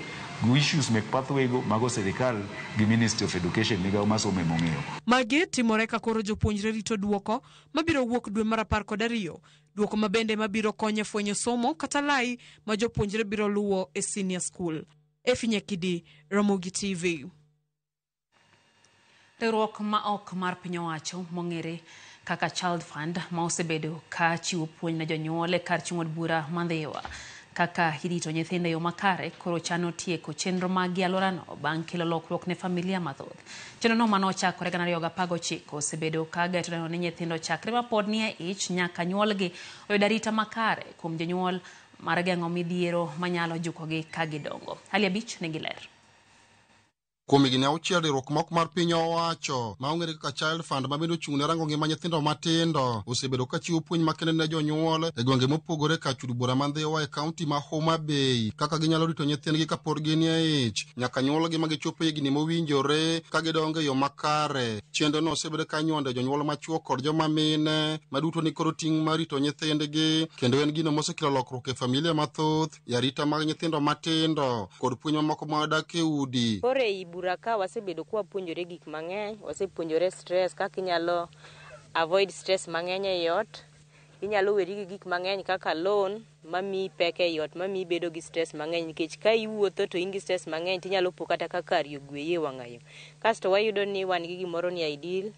Issues mek pathway go mago sirikal gi Ministry of Education migao mar somo ema ong'eyo. Magi timore ka koro jopuonjre rito duoko mabiro wuok dwe mar 12. Duoko mabende mabiro konyo e fwenyo somo kata lai ma jopuonjre biro luwo e senior school. Efi Nyakidi, Ramogi TV. Riwruok ma ok mar piny owacho mong'ere kaka Child Fund ma osebedo ka chiwo puonj ne jonyuol e kar chung' od bura ma Ndhiwa kaka irito nyithindo e yo makare koro chano tieko chenro mag gi alworano bang' kelo lokruok ne familia mathoth. Chenrono mane ochakore 2019 osebedo ka geto neno ni nyithindo chakre mapod nie ich nyaka nyuolgi oyud arita makare kuom jonyuol mar geng'o midhiero manyalo jukogi ka gidongo. Ali abich nigi ler. Kuom higni 6, riwruok mok mar piny owacho ma ong'ere kaka Child Fund ma bende ochung' ne rango ngima nyithindo matindo osebedo ka chiwo puonj makende ne jonyuol e gwenge mopogore kar chud bura ma Ndhiwa e kaunti ma Homa Bay kaka ginyalo rito nyithindgi kapod gin e ich nyaka nyuolgi ma gichopo higni mowinjore ka gidongo e yo makare. Chenrono osebedo ka inywando jonyuol machuo kod joma mine ma duto ni kod ting' mar rito nyithindgi kendo en gino mosekelo lokruok e familia mathoth e arita mag nyithindo matindo kod puonj mamoko ma dak e udi. Koro ei bura ka wasebedo ka wapuonjore gik mang'eny, wasepuonjore stress kaka inyalo avoid stress mang'eny ei ot, inyalo weri gi gik mang'eny kaka loan mamiyi pek ei ot mamiyi bedo gi stress mang'eny nikech ka iwuotho to in gi stress mang'eny tinyalo po kata ka kari ogweyi e wang'ayo. Kasto wayudo ni wan gi gimoro ni ideal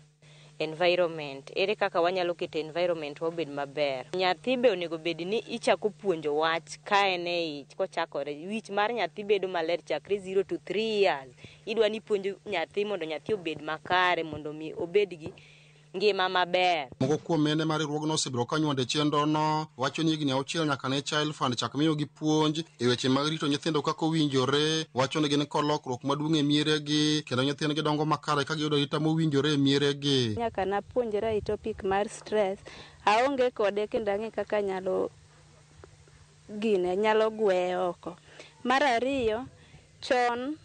environment. Ere kaka wanyalo keto environment wa obed maber? Nyathi be onego bed ni ichako puonjo wach ka en e ich kochakore. Wich mar nyathi bedo maler chakre 0 to 3 years. Idwa ni ipuonjo nyathi mondo nyathi obed makare mondo mi obed gi ngima maber. Moko kuom mine mar riwruogno osebedo ka nywando e chenrono wacho ni higni 6 nyaka ne Child Fund chak miyogi puonj e weche mag rito nyithindo kaka owinjore. Wacho ni gin kod lokruok maduong' e mieregi kendo nyithindgi dongo makare ka giyudo arita mowinjore e mieregi. Nyaka napuonjra e topic mar stress, aonge kode kendo ang'e kaka nyalo gine, nyalo gweye oko. Mar ariyo, chon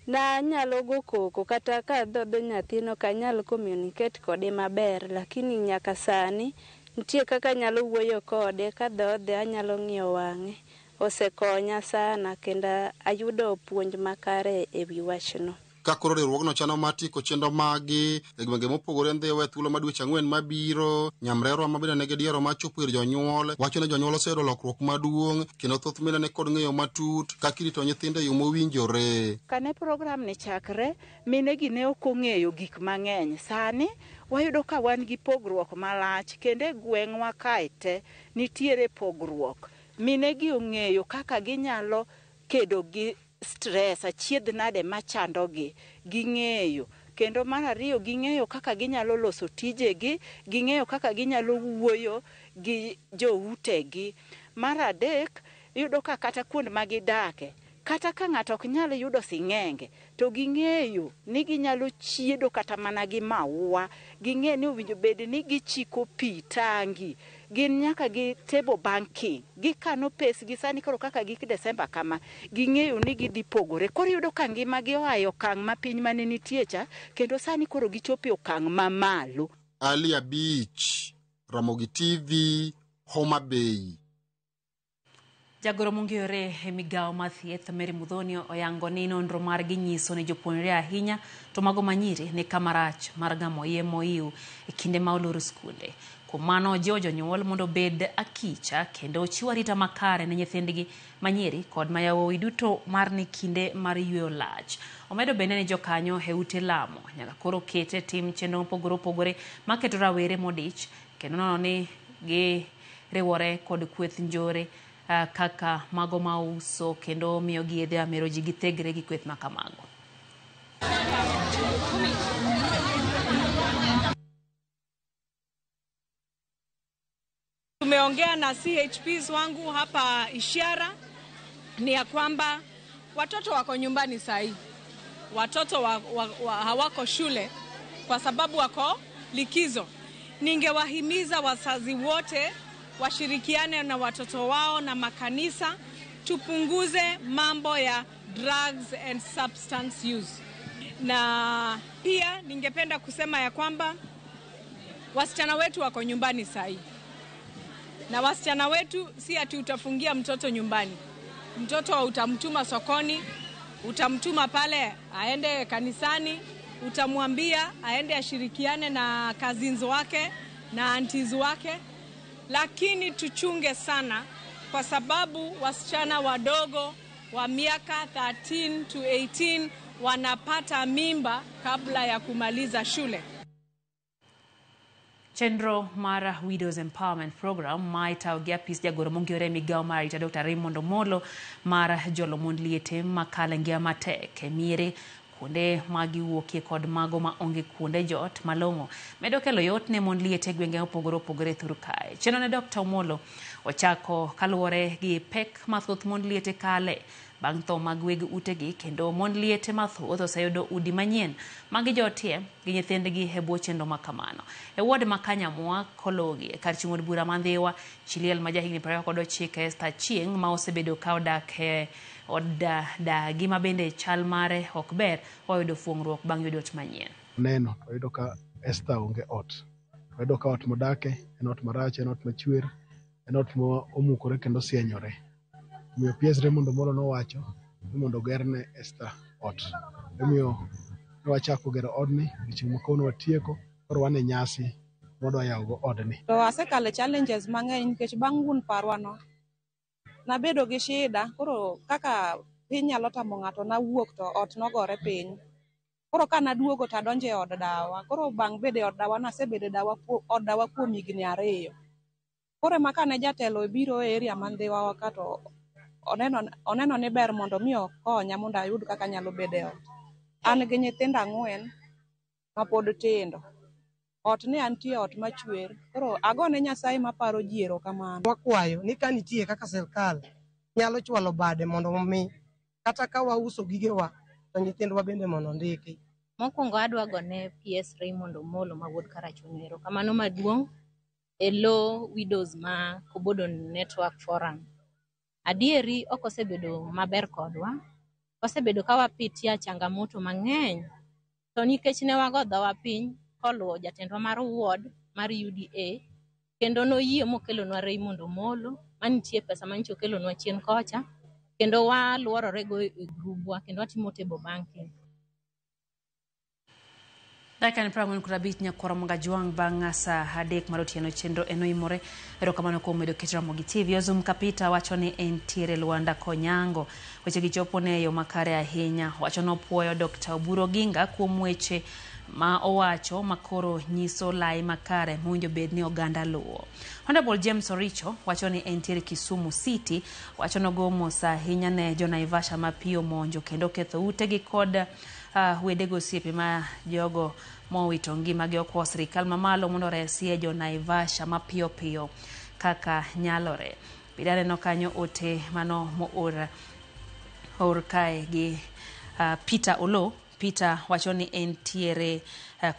nanyalo go koko kata ka dhodho nyathino ok anyal communicate kode maber, lakini nyaka sani nitie kaka anyalo wuoyo kode kadhodhe anyalo ng'iyo wang'e. Osekonya sana kendo ayudo puonj makare e wi wachno. Ka koro riwruogno chano mar tieko chenro maggi e gwenge mopogore Ndhiwa e thuolo ma dweche 4 mabiro. Nyamrerwa ma bende nigi diero mar chopo ir jonyuol wacho ni jonyuol oseyudo lokruok maduong' kendo thoth mine ni kod ng'eyo matut kaka irito nyithindo e yo mowinjore. Kane program ni chakre, mine gi ne ok ong'eyo gik mang'eny. Sani wayudo ka wan gi pogruok malach kendo e gweng'wa kae te nitiere pogruok. Mine gi ong'eyo kaka ginyalo kedo gi stress, achiedh nade machandogi, ging'eyo. Kendo mar ariyo, ging'eyo kaka ginyalo loso tijegi, ging'eyo kaka ginyalo wuoyo gi joutegi. Mar adek, iyudo ka kata kuond ma gidake, kata ka ng'ato ok nyal yudo sing'enge, to ging'eyo ni ginyalo chiedo kata mana gi maua, ging'eyo ni owinjo bed ni gichiko pi tangi, gin nyaka gi table banking, gikano pesgi sani koro kaka gik Desemba kama, ging'eyo ni gidhi pogore. Koro iyudo ka ngimagi oa e okang' mapiny mane nitie cha, kendo sani koro gichopo e okang' mamalo. Ali Abich, Ramogi TV, Homa Bay. Jagoro mong'ere e migawo mar thieth Mary Muthoni oyango ni nonro margi nyiso ni jopuonjre ahinya to mago manyiri ni kama rach mar gamo iye mohiu e kinde ma olor skunde. Kuom mano ojiwo jonyuol mondo obed akicha kendo ochiw arita makare ne nyithindgi manyiri kod ma yawuowi duto mar ni kinde mar yweyo lach. Omedo bende ni jokanyo e ute lamo nyaka koro ket e tim chenro mopogore opogore maketo rawere modich kendo nono ni giriwore kod kweth njore kaka mago mauso kendo miyo gi yedhe mamero ji githegre gi kweth makamago. Tumeongea na CHPs wangu hapa Ishiara ni ya kwamba watoto wako nyumbani sahi. Watoto hawako shule kwa sababu wako likizo. Ningewahimiza wazazi wote washirikiane na watoto wao na makanisa, tupunguze mambo ya drugs and substance use. Na pia ningependa kusema ya kwamba wasichana wetu wako nyumbani sahi. Na wasichana wetu si ati utafungia mtoto nyumbani. Mtoto utamtuma sokoni, utamtuma pale aende kanisani, utamwambia aende ashirikiane na cousins wake na aunties wake. Lakini tuchunge sana kwa sababu wasichana wadogo wa miaka 13 to 18 wanapata mimba kabla ya kumaliza shule. Chenro mar Widows Empowerment Program ma itayo gi apis jagoro mong'ere e migawo mar arita Dr. Raymond Omolo mar jolo mond liete makalo e ngima matek e miere kuonde ma giwuokie kod mago ma onge kuonde jot malong'o medo kelo yot ne mond liete e gwenge mopogore opogore thur kae. Chenro ne Dr. Omolo ochako kaluwore gi pek mathoth mond liete kale bang' tho mag weg utegi kendo mond liete mathoth oseyudo udi manyien ma gijotie gi nyithindgi e bwo chenro ma kamano. E ward ma Kanyamwa Kologi e kar chung' od bura ma Ndhiwa, chi liel ma jahigni 29 Esther Achieng' ma osebedo ka odak e od dagi ma bende chal mare ok ber oyudo fuong'ruok bang' yudo ot manyien. Neno oyudo ka Esther onge ot. Oyudo ka ot modake en ot marach, en ot machwer, en ot momukore kendo sienyore. Omiyo PS Raymond Omolo nowacho ni mondo ogerne Esther ot. Omiyo ne wachako gero odni, odiochieng' ma kawuono watieko, koro wan e nyasi mwadwa yawogo odni. To asekalo challenges mang'eny nikech bang' wuon parwano, nabedo gi shida, koro kaka piny nyalo tamo ng'ato nawuok to ot nogore piny. Koro ka naduogo to adonjo e od dawa. Koro bang' bedo e od dawa nasebedo od dawa kuom higni 2. Koro ema kane jatelo obiro e area ma Ndhiwa ka to oneno ni ber mondo mi okonya mondo ayud kaka anyalo bedo e ot. An gi nyithindo 4 mapod tindo. Ot ne antie ot machwer. Koro agone Nyasaye maparo ji erokamano. Wakwayo ni ka nitie kaka sirkal nyalo chwalo bade mondo mi kata ka wauso gigewa to nyithindwa bende mondo ondiki. Mokwongo adwa gone PS Raymond Omolo ma wuod Karachuonyo erokamano maduong' e lo widows ma Kobodo Network Forum. Adieri ok osebedo maber kodwa. Wasebedo ka wapitia changamoto mang'eny. To nikech ne wago dhowa piny koluwo jatendwa mar ward mar UDA, kendo noyie mokelonwa Raymond Omolo manitie pesa manyicha okelonwa chien kocha, kendo waluorore go e grubwa kendo watimo table banking. Dakika ni 45 nyakwara Mgajwang' bang' saa 3 mar otieno chenro en oimore. Erokamano kuom medo keto Ramogi TV. Ozum Kapita wacho ni entiere Luanda Konyango. Weche gi chopo ne yo makare ahinya. Wacho nopuoyo Dr. Oburu Oginga kuom weche ma owacho makoro nyiso lai makare mowinjo bed ni oganda luwo. Honorable James Oricho wacho ni entiere Kisumu City. Wacho nogo mos ahinya ne jo Naivasha ma pi omonjo kendo ketho utegi kod wedego osiepe ma jogo mowito ngimagi okwa sirikal mamalo mondo oresie jo Naivasha mapiyo piyo kaka nyalore. Bende aneno kanyo ote mano moor or kae gi Peter Olo. Peter wacho ni entiere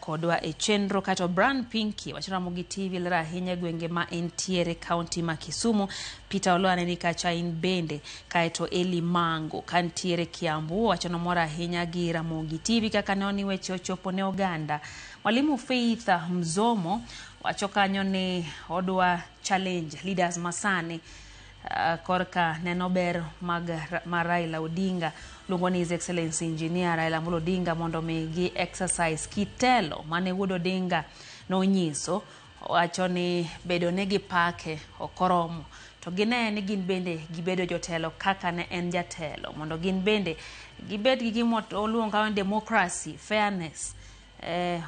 kodwa e chenro. Kato Bran Pinky wacho Ramogi TV ler ahinya e gwenge ma entiere kaunti ma Kisumu. Peter Olo aneni kacha in bende. Kaeto Eli Mango kantiere Kiambu wacho nomor ahinya gi Ramogi TV kaka ne oni weche ochopo ne oganda. Mwalimu Faith Mzomo wacho kanyo ni odwa challenge leaders masani korka neno ber mag mar Raila Odinga luongo ni His Excellency Engineer Raila Amolo Odinga mondo mi gi exercise kitelo mane wuod Odinga nonyiso. Wacho ni bedo ne gi pake ok oromo to gine ni gin bende gibedo jotelo kaka ne en jatelo mondo gin bende gibed gi gima oluongo ni democracy, fairness.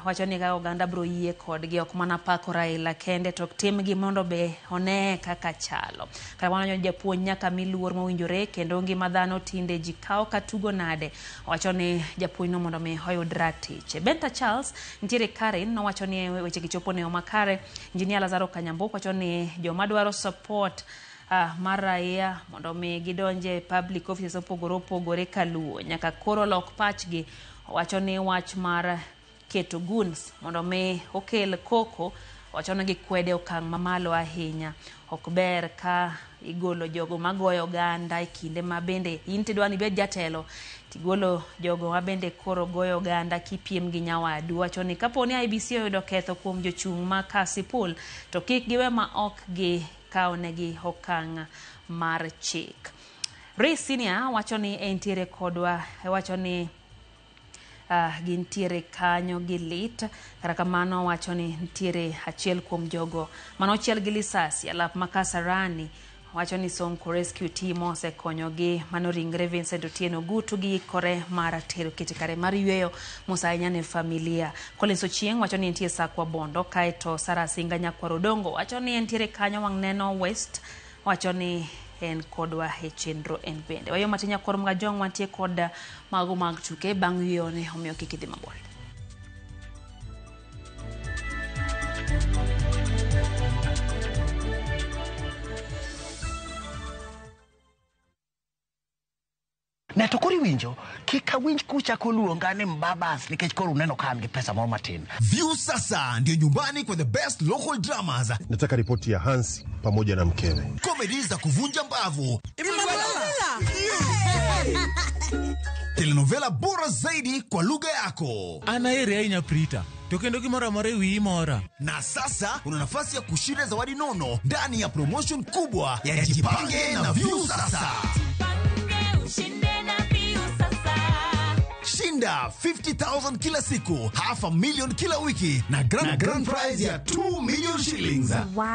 Wacho ni ka oganda bro yie kodgi ok mana pako Raila kende to timgi mondo be one kaka chalo. Kata kamano japuonj nyaka mi luor mowinjore kendo ngima dhano tinde ji kawo katugo nade. Wacho ni japuonj no mondo mi oyud ratiche. Benta Charles nitiere Karen nowacho ni weche gi chopo ne yo makare. Engineer Lazaro Kanyambuko wacho ni joma dwaro support mar raia mondo mi gidonje public offices opogore opogore kaluo nyaka koro lok pachgi. Wacho ni wach mar keto goons mondo mi okel koko wacho ni gikwede okang' mamalo ahinya. Ok ber ka igolo jogo magoyo oganda e kinde ma bende in tidwa ni ibed jatelo tigolo jogo ma bende koro goyo oganda kipiem gi nyawadu. Wacho ni kapo ni IEBC oyudo ketho kuom jochung' ma Kasipul to kik giwe ma ok gikawnegi okang' mar chik. Ray Senior wacho ni entiere kodwa, wacho ni gintiere kanyo gi lit. Kata kamano wacho ni nitiere achiel kuom jogo manochiel gi lisasi alap ma Kasarani. Wacho ni Sonko Rescue Team osekonyogi mano ringre Vincent Otieno Gutu giikore mar tero kete kare mar yweyo mos ahinya ne familia. Collins Ochieng wacho ni nitie Sakwa Bondo. Kaeto Sarah Singa Nyakwar Odongo wacho ni entiere kanyo wang' neno West wacho ni en kodwa e chenro en bende. Wayo matin nyakwar Mgajwang' wantie kod mago mag tuke bang' yweyone omiyo kik idhi mabor. Ne to koro iwinjo kik awinj kuchako luonga ni mbabas nikech koro uneno ka an gi pesa moro matin. View sasa ndio nyumbani kwa the best local dramas. Nataka ripoti ya Hansi pamoja na mkewe. Comedy za kuvunja mbavu. Telenovela bora zaidi kwa lugha yako. Anaeri ahinya Prita. To kendo gimoro amora e wiyi mora. Na sasa una nafasi ya kushinda zawadi nono ndani ya promotion kubwa ya Jipange na View Sasa. Shinda 50,000 kila siku, 500,000 kila wiki na grand prize ya 2 million shillings. Wow.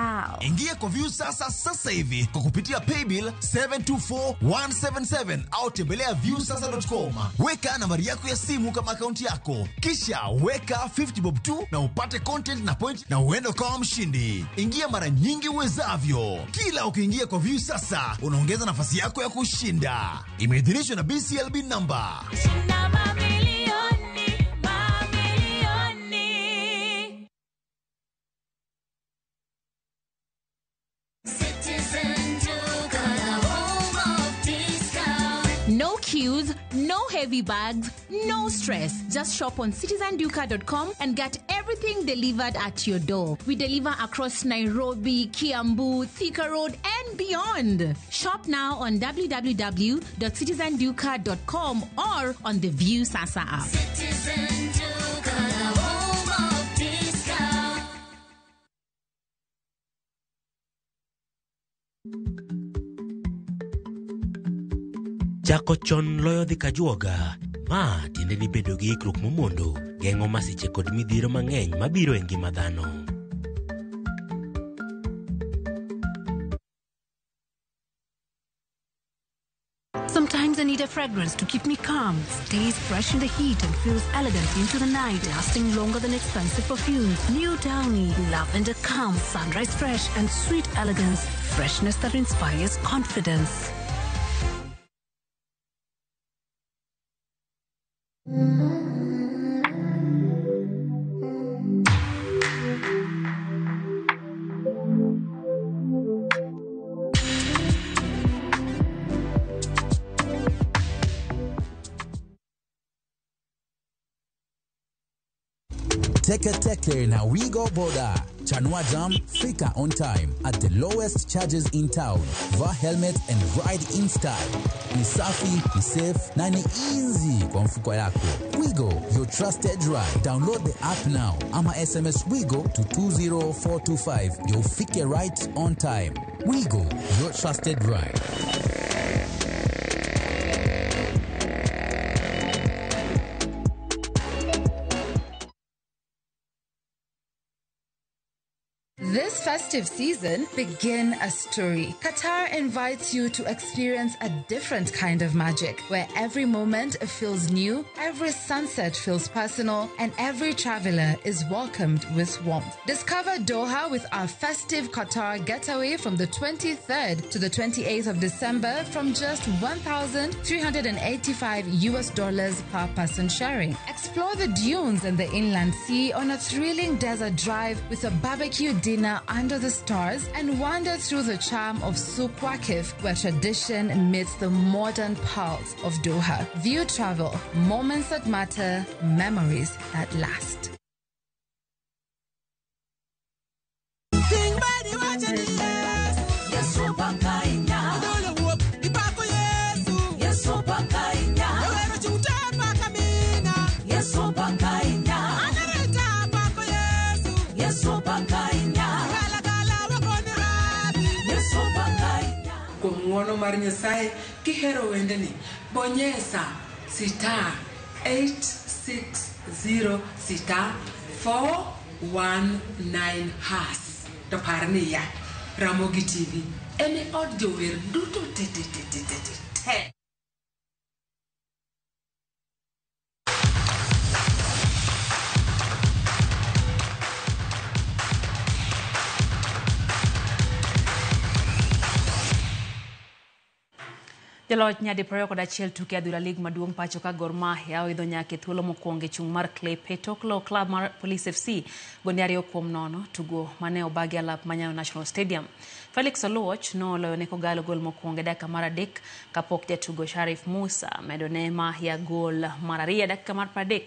Ingia kwa View Sasa sasa hivi kwa kupitia paybill 724177 au tembelea viewsasa.com. Weka nambari yako ya simu kama akaunti yako, kisha weka 50 bob tu na upate content na point na uende ukawa mshindi. Ingia mara nyingi uwezavyo. Kila ukiingia kwa View Sasa unaongeza nafasi yako ya kushinda. Imeidhinishwa na BCLB number. Shinda mamilioni, mamilioni. heavy bags, no stress. Just shop on citizenduka.com and get everything delivered at your door. We deliver across Nairobi, Kiambu, Thika Road, and beyond. Shop now on www.citizenduka.com or on the View Sasa app. Citizen Duka, the home of discount. Chako chon loyo dhi kajuoga. Ma tiende ni bedo gi ikruok momondo geng'o masiche kod midhiero mang'eny mabiro e ngima dhano. Sometimes I need a fragrance to keep me calm, stays fresh in the heat and feels elegant into the night, lasting longer than expensive perfumes. New Downy, lavender calm, sunrise fresh and sweet elegance. Freshness that inspires confidence. Teke Teke na Wigo Boda. Chanua Jam, fika on time at the lowest charges in town. Vaa helmet and ride in style. Ni safi, ni safe na ni easy kwa mfuko yako. Wigo, your trusted ride. Download the app now ama SMS Wigo to 20425 ndio ufike right on time. Wigo, your trusted ride. This festive season, begin a story. Qatar invites you to experience a different kind of magic, where every moment feels new, every sunset feels personal, and every traveler is welcomed with warmth. Discover Doha with our festive Qatar getaway from the 23rd to the 28th of December from just $1,385 US per person sharing. Explore the dunes and the inland sea on a thrilling desert drive with a barbecue dinner under the stars and wander through the charm of Souk Waqif, where tradition meets the modern pulse of Doha. View Travel, moments that matter, memories that last. Kuom ng'uono mar Nyasaye kihero wendeni, bonyesa star 860 star 419 hash. To par niya, Ramogi TV en e od jower duto te te te te te te. Jaloch nyadi 21 tuke adhula lig maduong' pacho ka Gor Mahia oidho nyaka e thuolo mokwongo e chung' mar Clay Pay tok loyo klab mar Police FC gonde 2-0 tugo mane obagi alap ma Nyayo National Stadium. Felix Oluoch noloyo ne Kogalo gol mokwongo e dakika mar 3 kapok jatugo Sharif Musa medo ne Mahia gol mar 2 e dakika mar 30.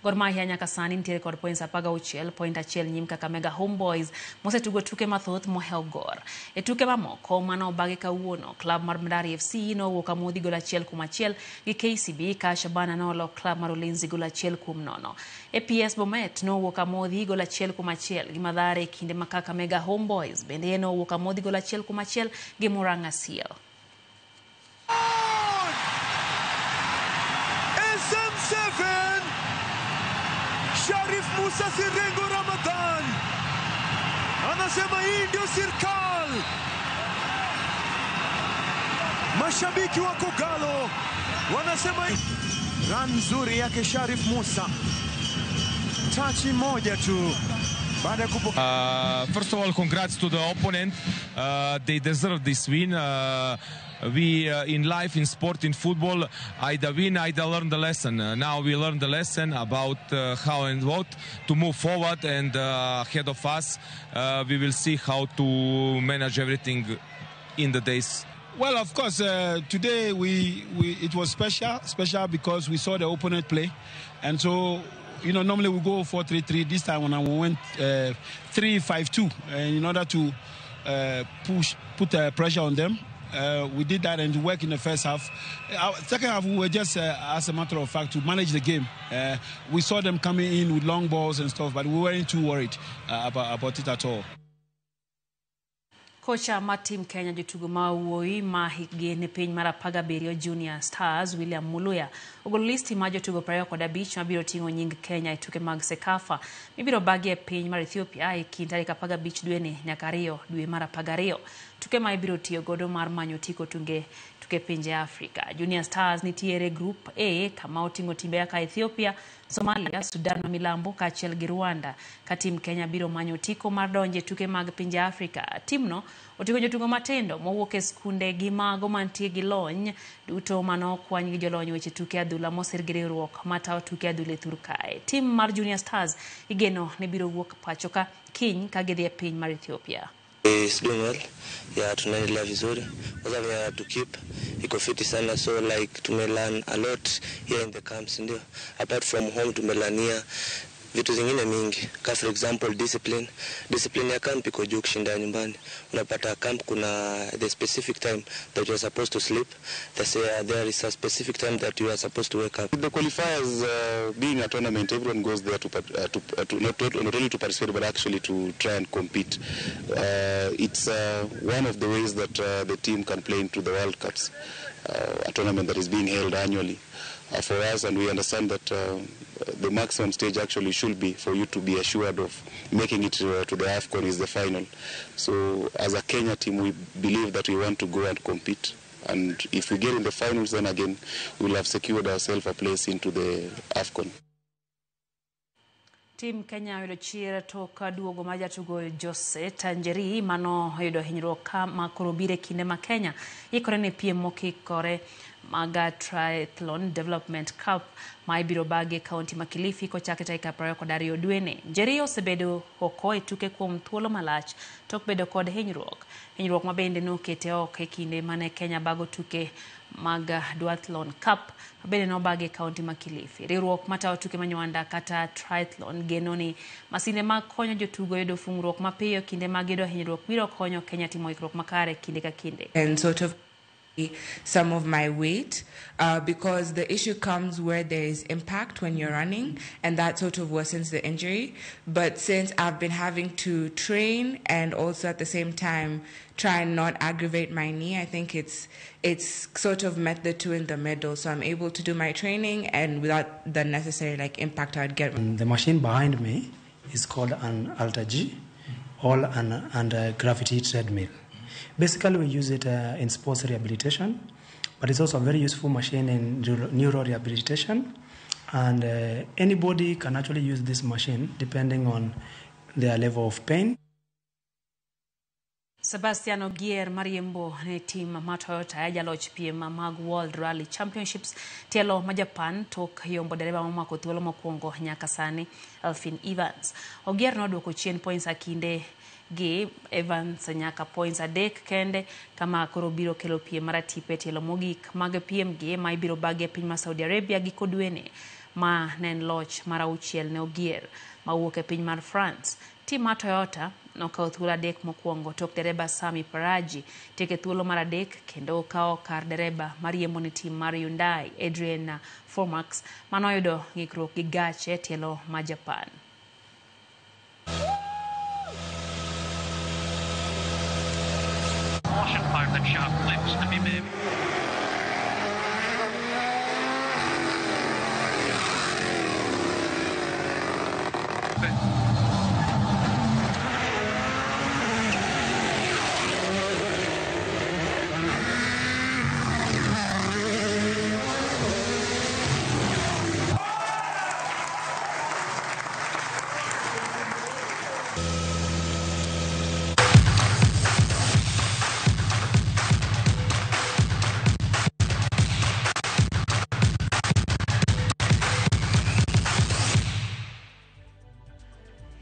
Gor Mahia nyaka sani nitiere kod points 16, point 1 nyim Kakamega Homeboys mosetugo tuke mathoth mohewo Gor. E tuke mamoko mane obagi kawuono, klab mar Bandari FC nowuok amodhi gol 1-1 gi KCB ka Shabana nolo klab mar Ulinzi gol 1-0. APS Bomet nowuok amodhi gol 1-1 gi Mathare e kinde ma Kakamega Homeboys bende nowuok amodhi gol 1-1 gi Murang'a Seal. SM7 Sharif Musa Sirengo Ramadhan anasema hii ndio serikali. Mashabiki wa Kogalo wanasema run nzuri yake Sharif Musa, tachi moja tu baada ya kupokea. First of all, congrats to the opponent. They deserve this win. We in life, in sport, in football, either win, either learn the lesson. Now we learn the lesson about how and what to move forward, and ahead of us, we will see how to manage everything in the days Well, of course, today we it was special because we saw the opponent play. And so, you know, normally we go 4-3-3. This time when we went 3-5-2 in order to put pressure on them. We did that and work in the first half. Our second half, we were just, as a matter of fact, to manage the game. We saw them coming in with long balls and stuff, but we weren't too worried about it at all. Kocha mar team Kenya jotugo ma wuoyi ma hikgi ni piny mar 17 Junior Stars William Muluya ogolo listi mar jotugo 25 mabiro ting'o nying Kenya e tuke mag CECAFA mibiro bagi e piny mar Ethiopia e kind tarik 15 dweni nyaka 2 dwe mar 12. Tuke ma ibiro tiyo godo mar manyo otiko tuke pinje Afrika. Junior Stars nitiere Group A kama oting'o timbe kaka Ethiopia, Somalia, Sudan ma milambo kaachiel gi Rwanda. Ka tim Kenya biro manyo otiko mar donjo e tuke mag pinje Afrika. Timno oting'o jotugo matindo mowuok e skunde gi mago mantie gi lony duto manokwany gi jolony weche tuke adhula mosir gi riwruok matayo tuke adhula e thur kae. Tim mar Junior Stars igeno ni biro wuok pacho ka kiny ka gidhi e piny mar Ethiopia. It's doing well. Yeah, tunaendelea vizuri. Kwanza we have to keep iko fiti sana, so like tumelearn a lot here in the camps, ndio. Apart from home tumelearnia vitu zingine mingi. Ka for example discipline. Discipline ya camp iko juu kushinda nyumbani. Unapata camp kuna the specific time that you are supposed to sleep. There is a specific time that you are supposed to wake up. The qualifiers being a tournament, everyone goes there to not only to participate but actually to try and compete. It's one of the ways that the team can play into the World Cups, a tournament that is being held annually. For us, and we understand that the maximum stage actually should be for you to be assured of making it to the AFCON is the final. So as a Kenya team, we believe that we want to go and compete. And if we get in the finals, then again, we will have secured ourselves a place into the AFCON. Team Kenya oyudo chir tok duogo mar jatugo Jose Tanjeri mano oyudo hinyruok ka makoro biro e kinde ma Kenya ikore ne piem mokikore mag Triathlon Development Cup ma ibiro bagi e kaunti ma Kilifi kochakre tarik 22 dweni. Njeri osebedo oko e tuke kuom thuolo malach tok bedo kod hinyruok. Hinyruok ma bende nokete oko e kinde mane Kenya bago tuke mag Duathlon Cup ma bende nobagi e kaunti ma Kilifi. Riwruok matayo tuke manywanda kata triathlon geno ni masinde mag konyo jotugo yudo fungruok mapiyo kinde mag yudo hinyruok biro konyo Kenya timo ikruok makare kinde ka kinde. And sort of some of my weight because the issue comes where there is impact when you're running, and that sort of worsens the injury. But since I've been having to train and also at the same time try and not aggravate my knee, I think it's sort of met the two in the middle. So I'm able to do my training and without the necessary like impact I'd get. The machine behind me is called an Alter G, all and a gravity treadmill. Basically, we use it in sports rehabilitation, but it's also a very useful machine in neurorehabilitation. And anybody can actually use this machine depending on their level of pain. Sebastian Ogier mariembo ne team ma Toyota jaloch piem mag World Rally Championships tielo ma Japan tok yombo dereba momako thuolo mokwongo nyaka sani Elfyn Evans. Ogier noduoko chien points akinde gi Evans nyaka points 3 kende kama koro biro kelo piem mar atipe tielo mogik mag piem gi ma ibiro bagi e piny ma Saudi Arabia giko dweni ma ne en loch mar 6 ne Ogier mawuok e piny mar France. Tim mar Toyota nokawo thuolo 3 mokwongo tok dereba Sami Paraji tieke thuolo mar 3 kendo okawo kar dereba mariembo ne tim mar Hyundai Adrian Formax manoyudo ng'ikruok gi gache tielo ma Japan.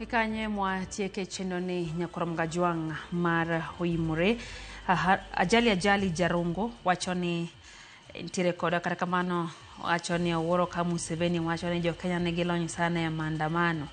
Kanye mwatieke chenro ni nyakorom gajwang' mar Oimore. Ajali Ajali Jarungo wacho ni nitiere koda, kata kamano wacho ni owuoro ka Museveni wacho ni jo-Kenya nigi lony sana e maandamano.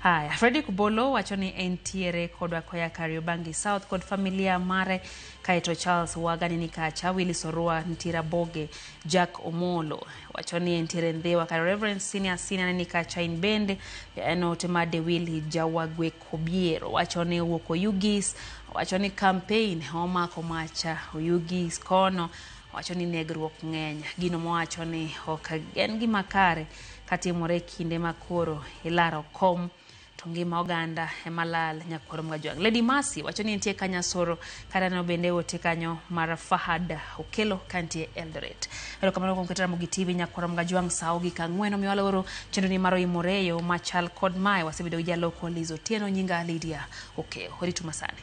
Haya, Fredrick Bolo wacho ni entiere kodwa koya Kariobangi South kod familia mare, kaeto Charles Wagani ni kacha, Willis Orua nitiere Aboge, Jack Omolo wacho ni entiere Ndhiwa, kar Reverend Senior Senior ni kacha in bende en ote mar Dewili Jawagwe Kobiero wacho ni owuok Oyugis, wacho ni campaign omako macha Oyugis kono, wacho ni negruok ng'eny, gino mowacho ni ok en gima kare katimore e kinde ma koro ilaro kom to ngima oganda ema lal nyakwar Mgajwang'. Lady Mercy wacho ni nitie Kanyasoro, kata no bende ote kanyo mar Fahad Okelo kantie Eldoret. Erokamano kuom keto Ramogi TV nyakwar Mgajwang' sa ogik ang'wen omiyo waloro chenro ni mar Oimoreyo machal kod mae. Wasebedo gi jaloko Liz Otieno, nyinga Lydia Okeyo. Oritu masani.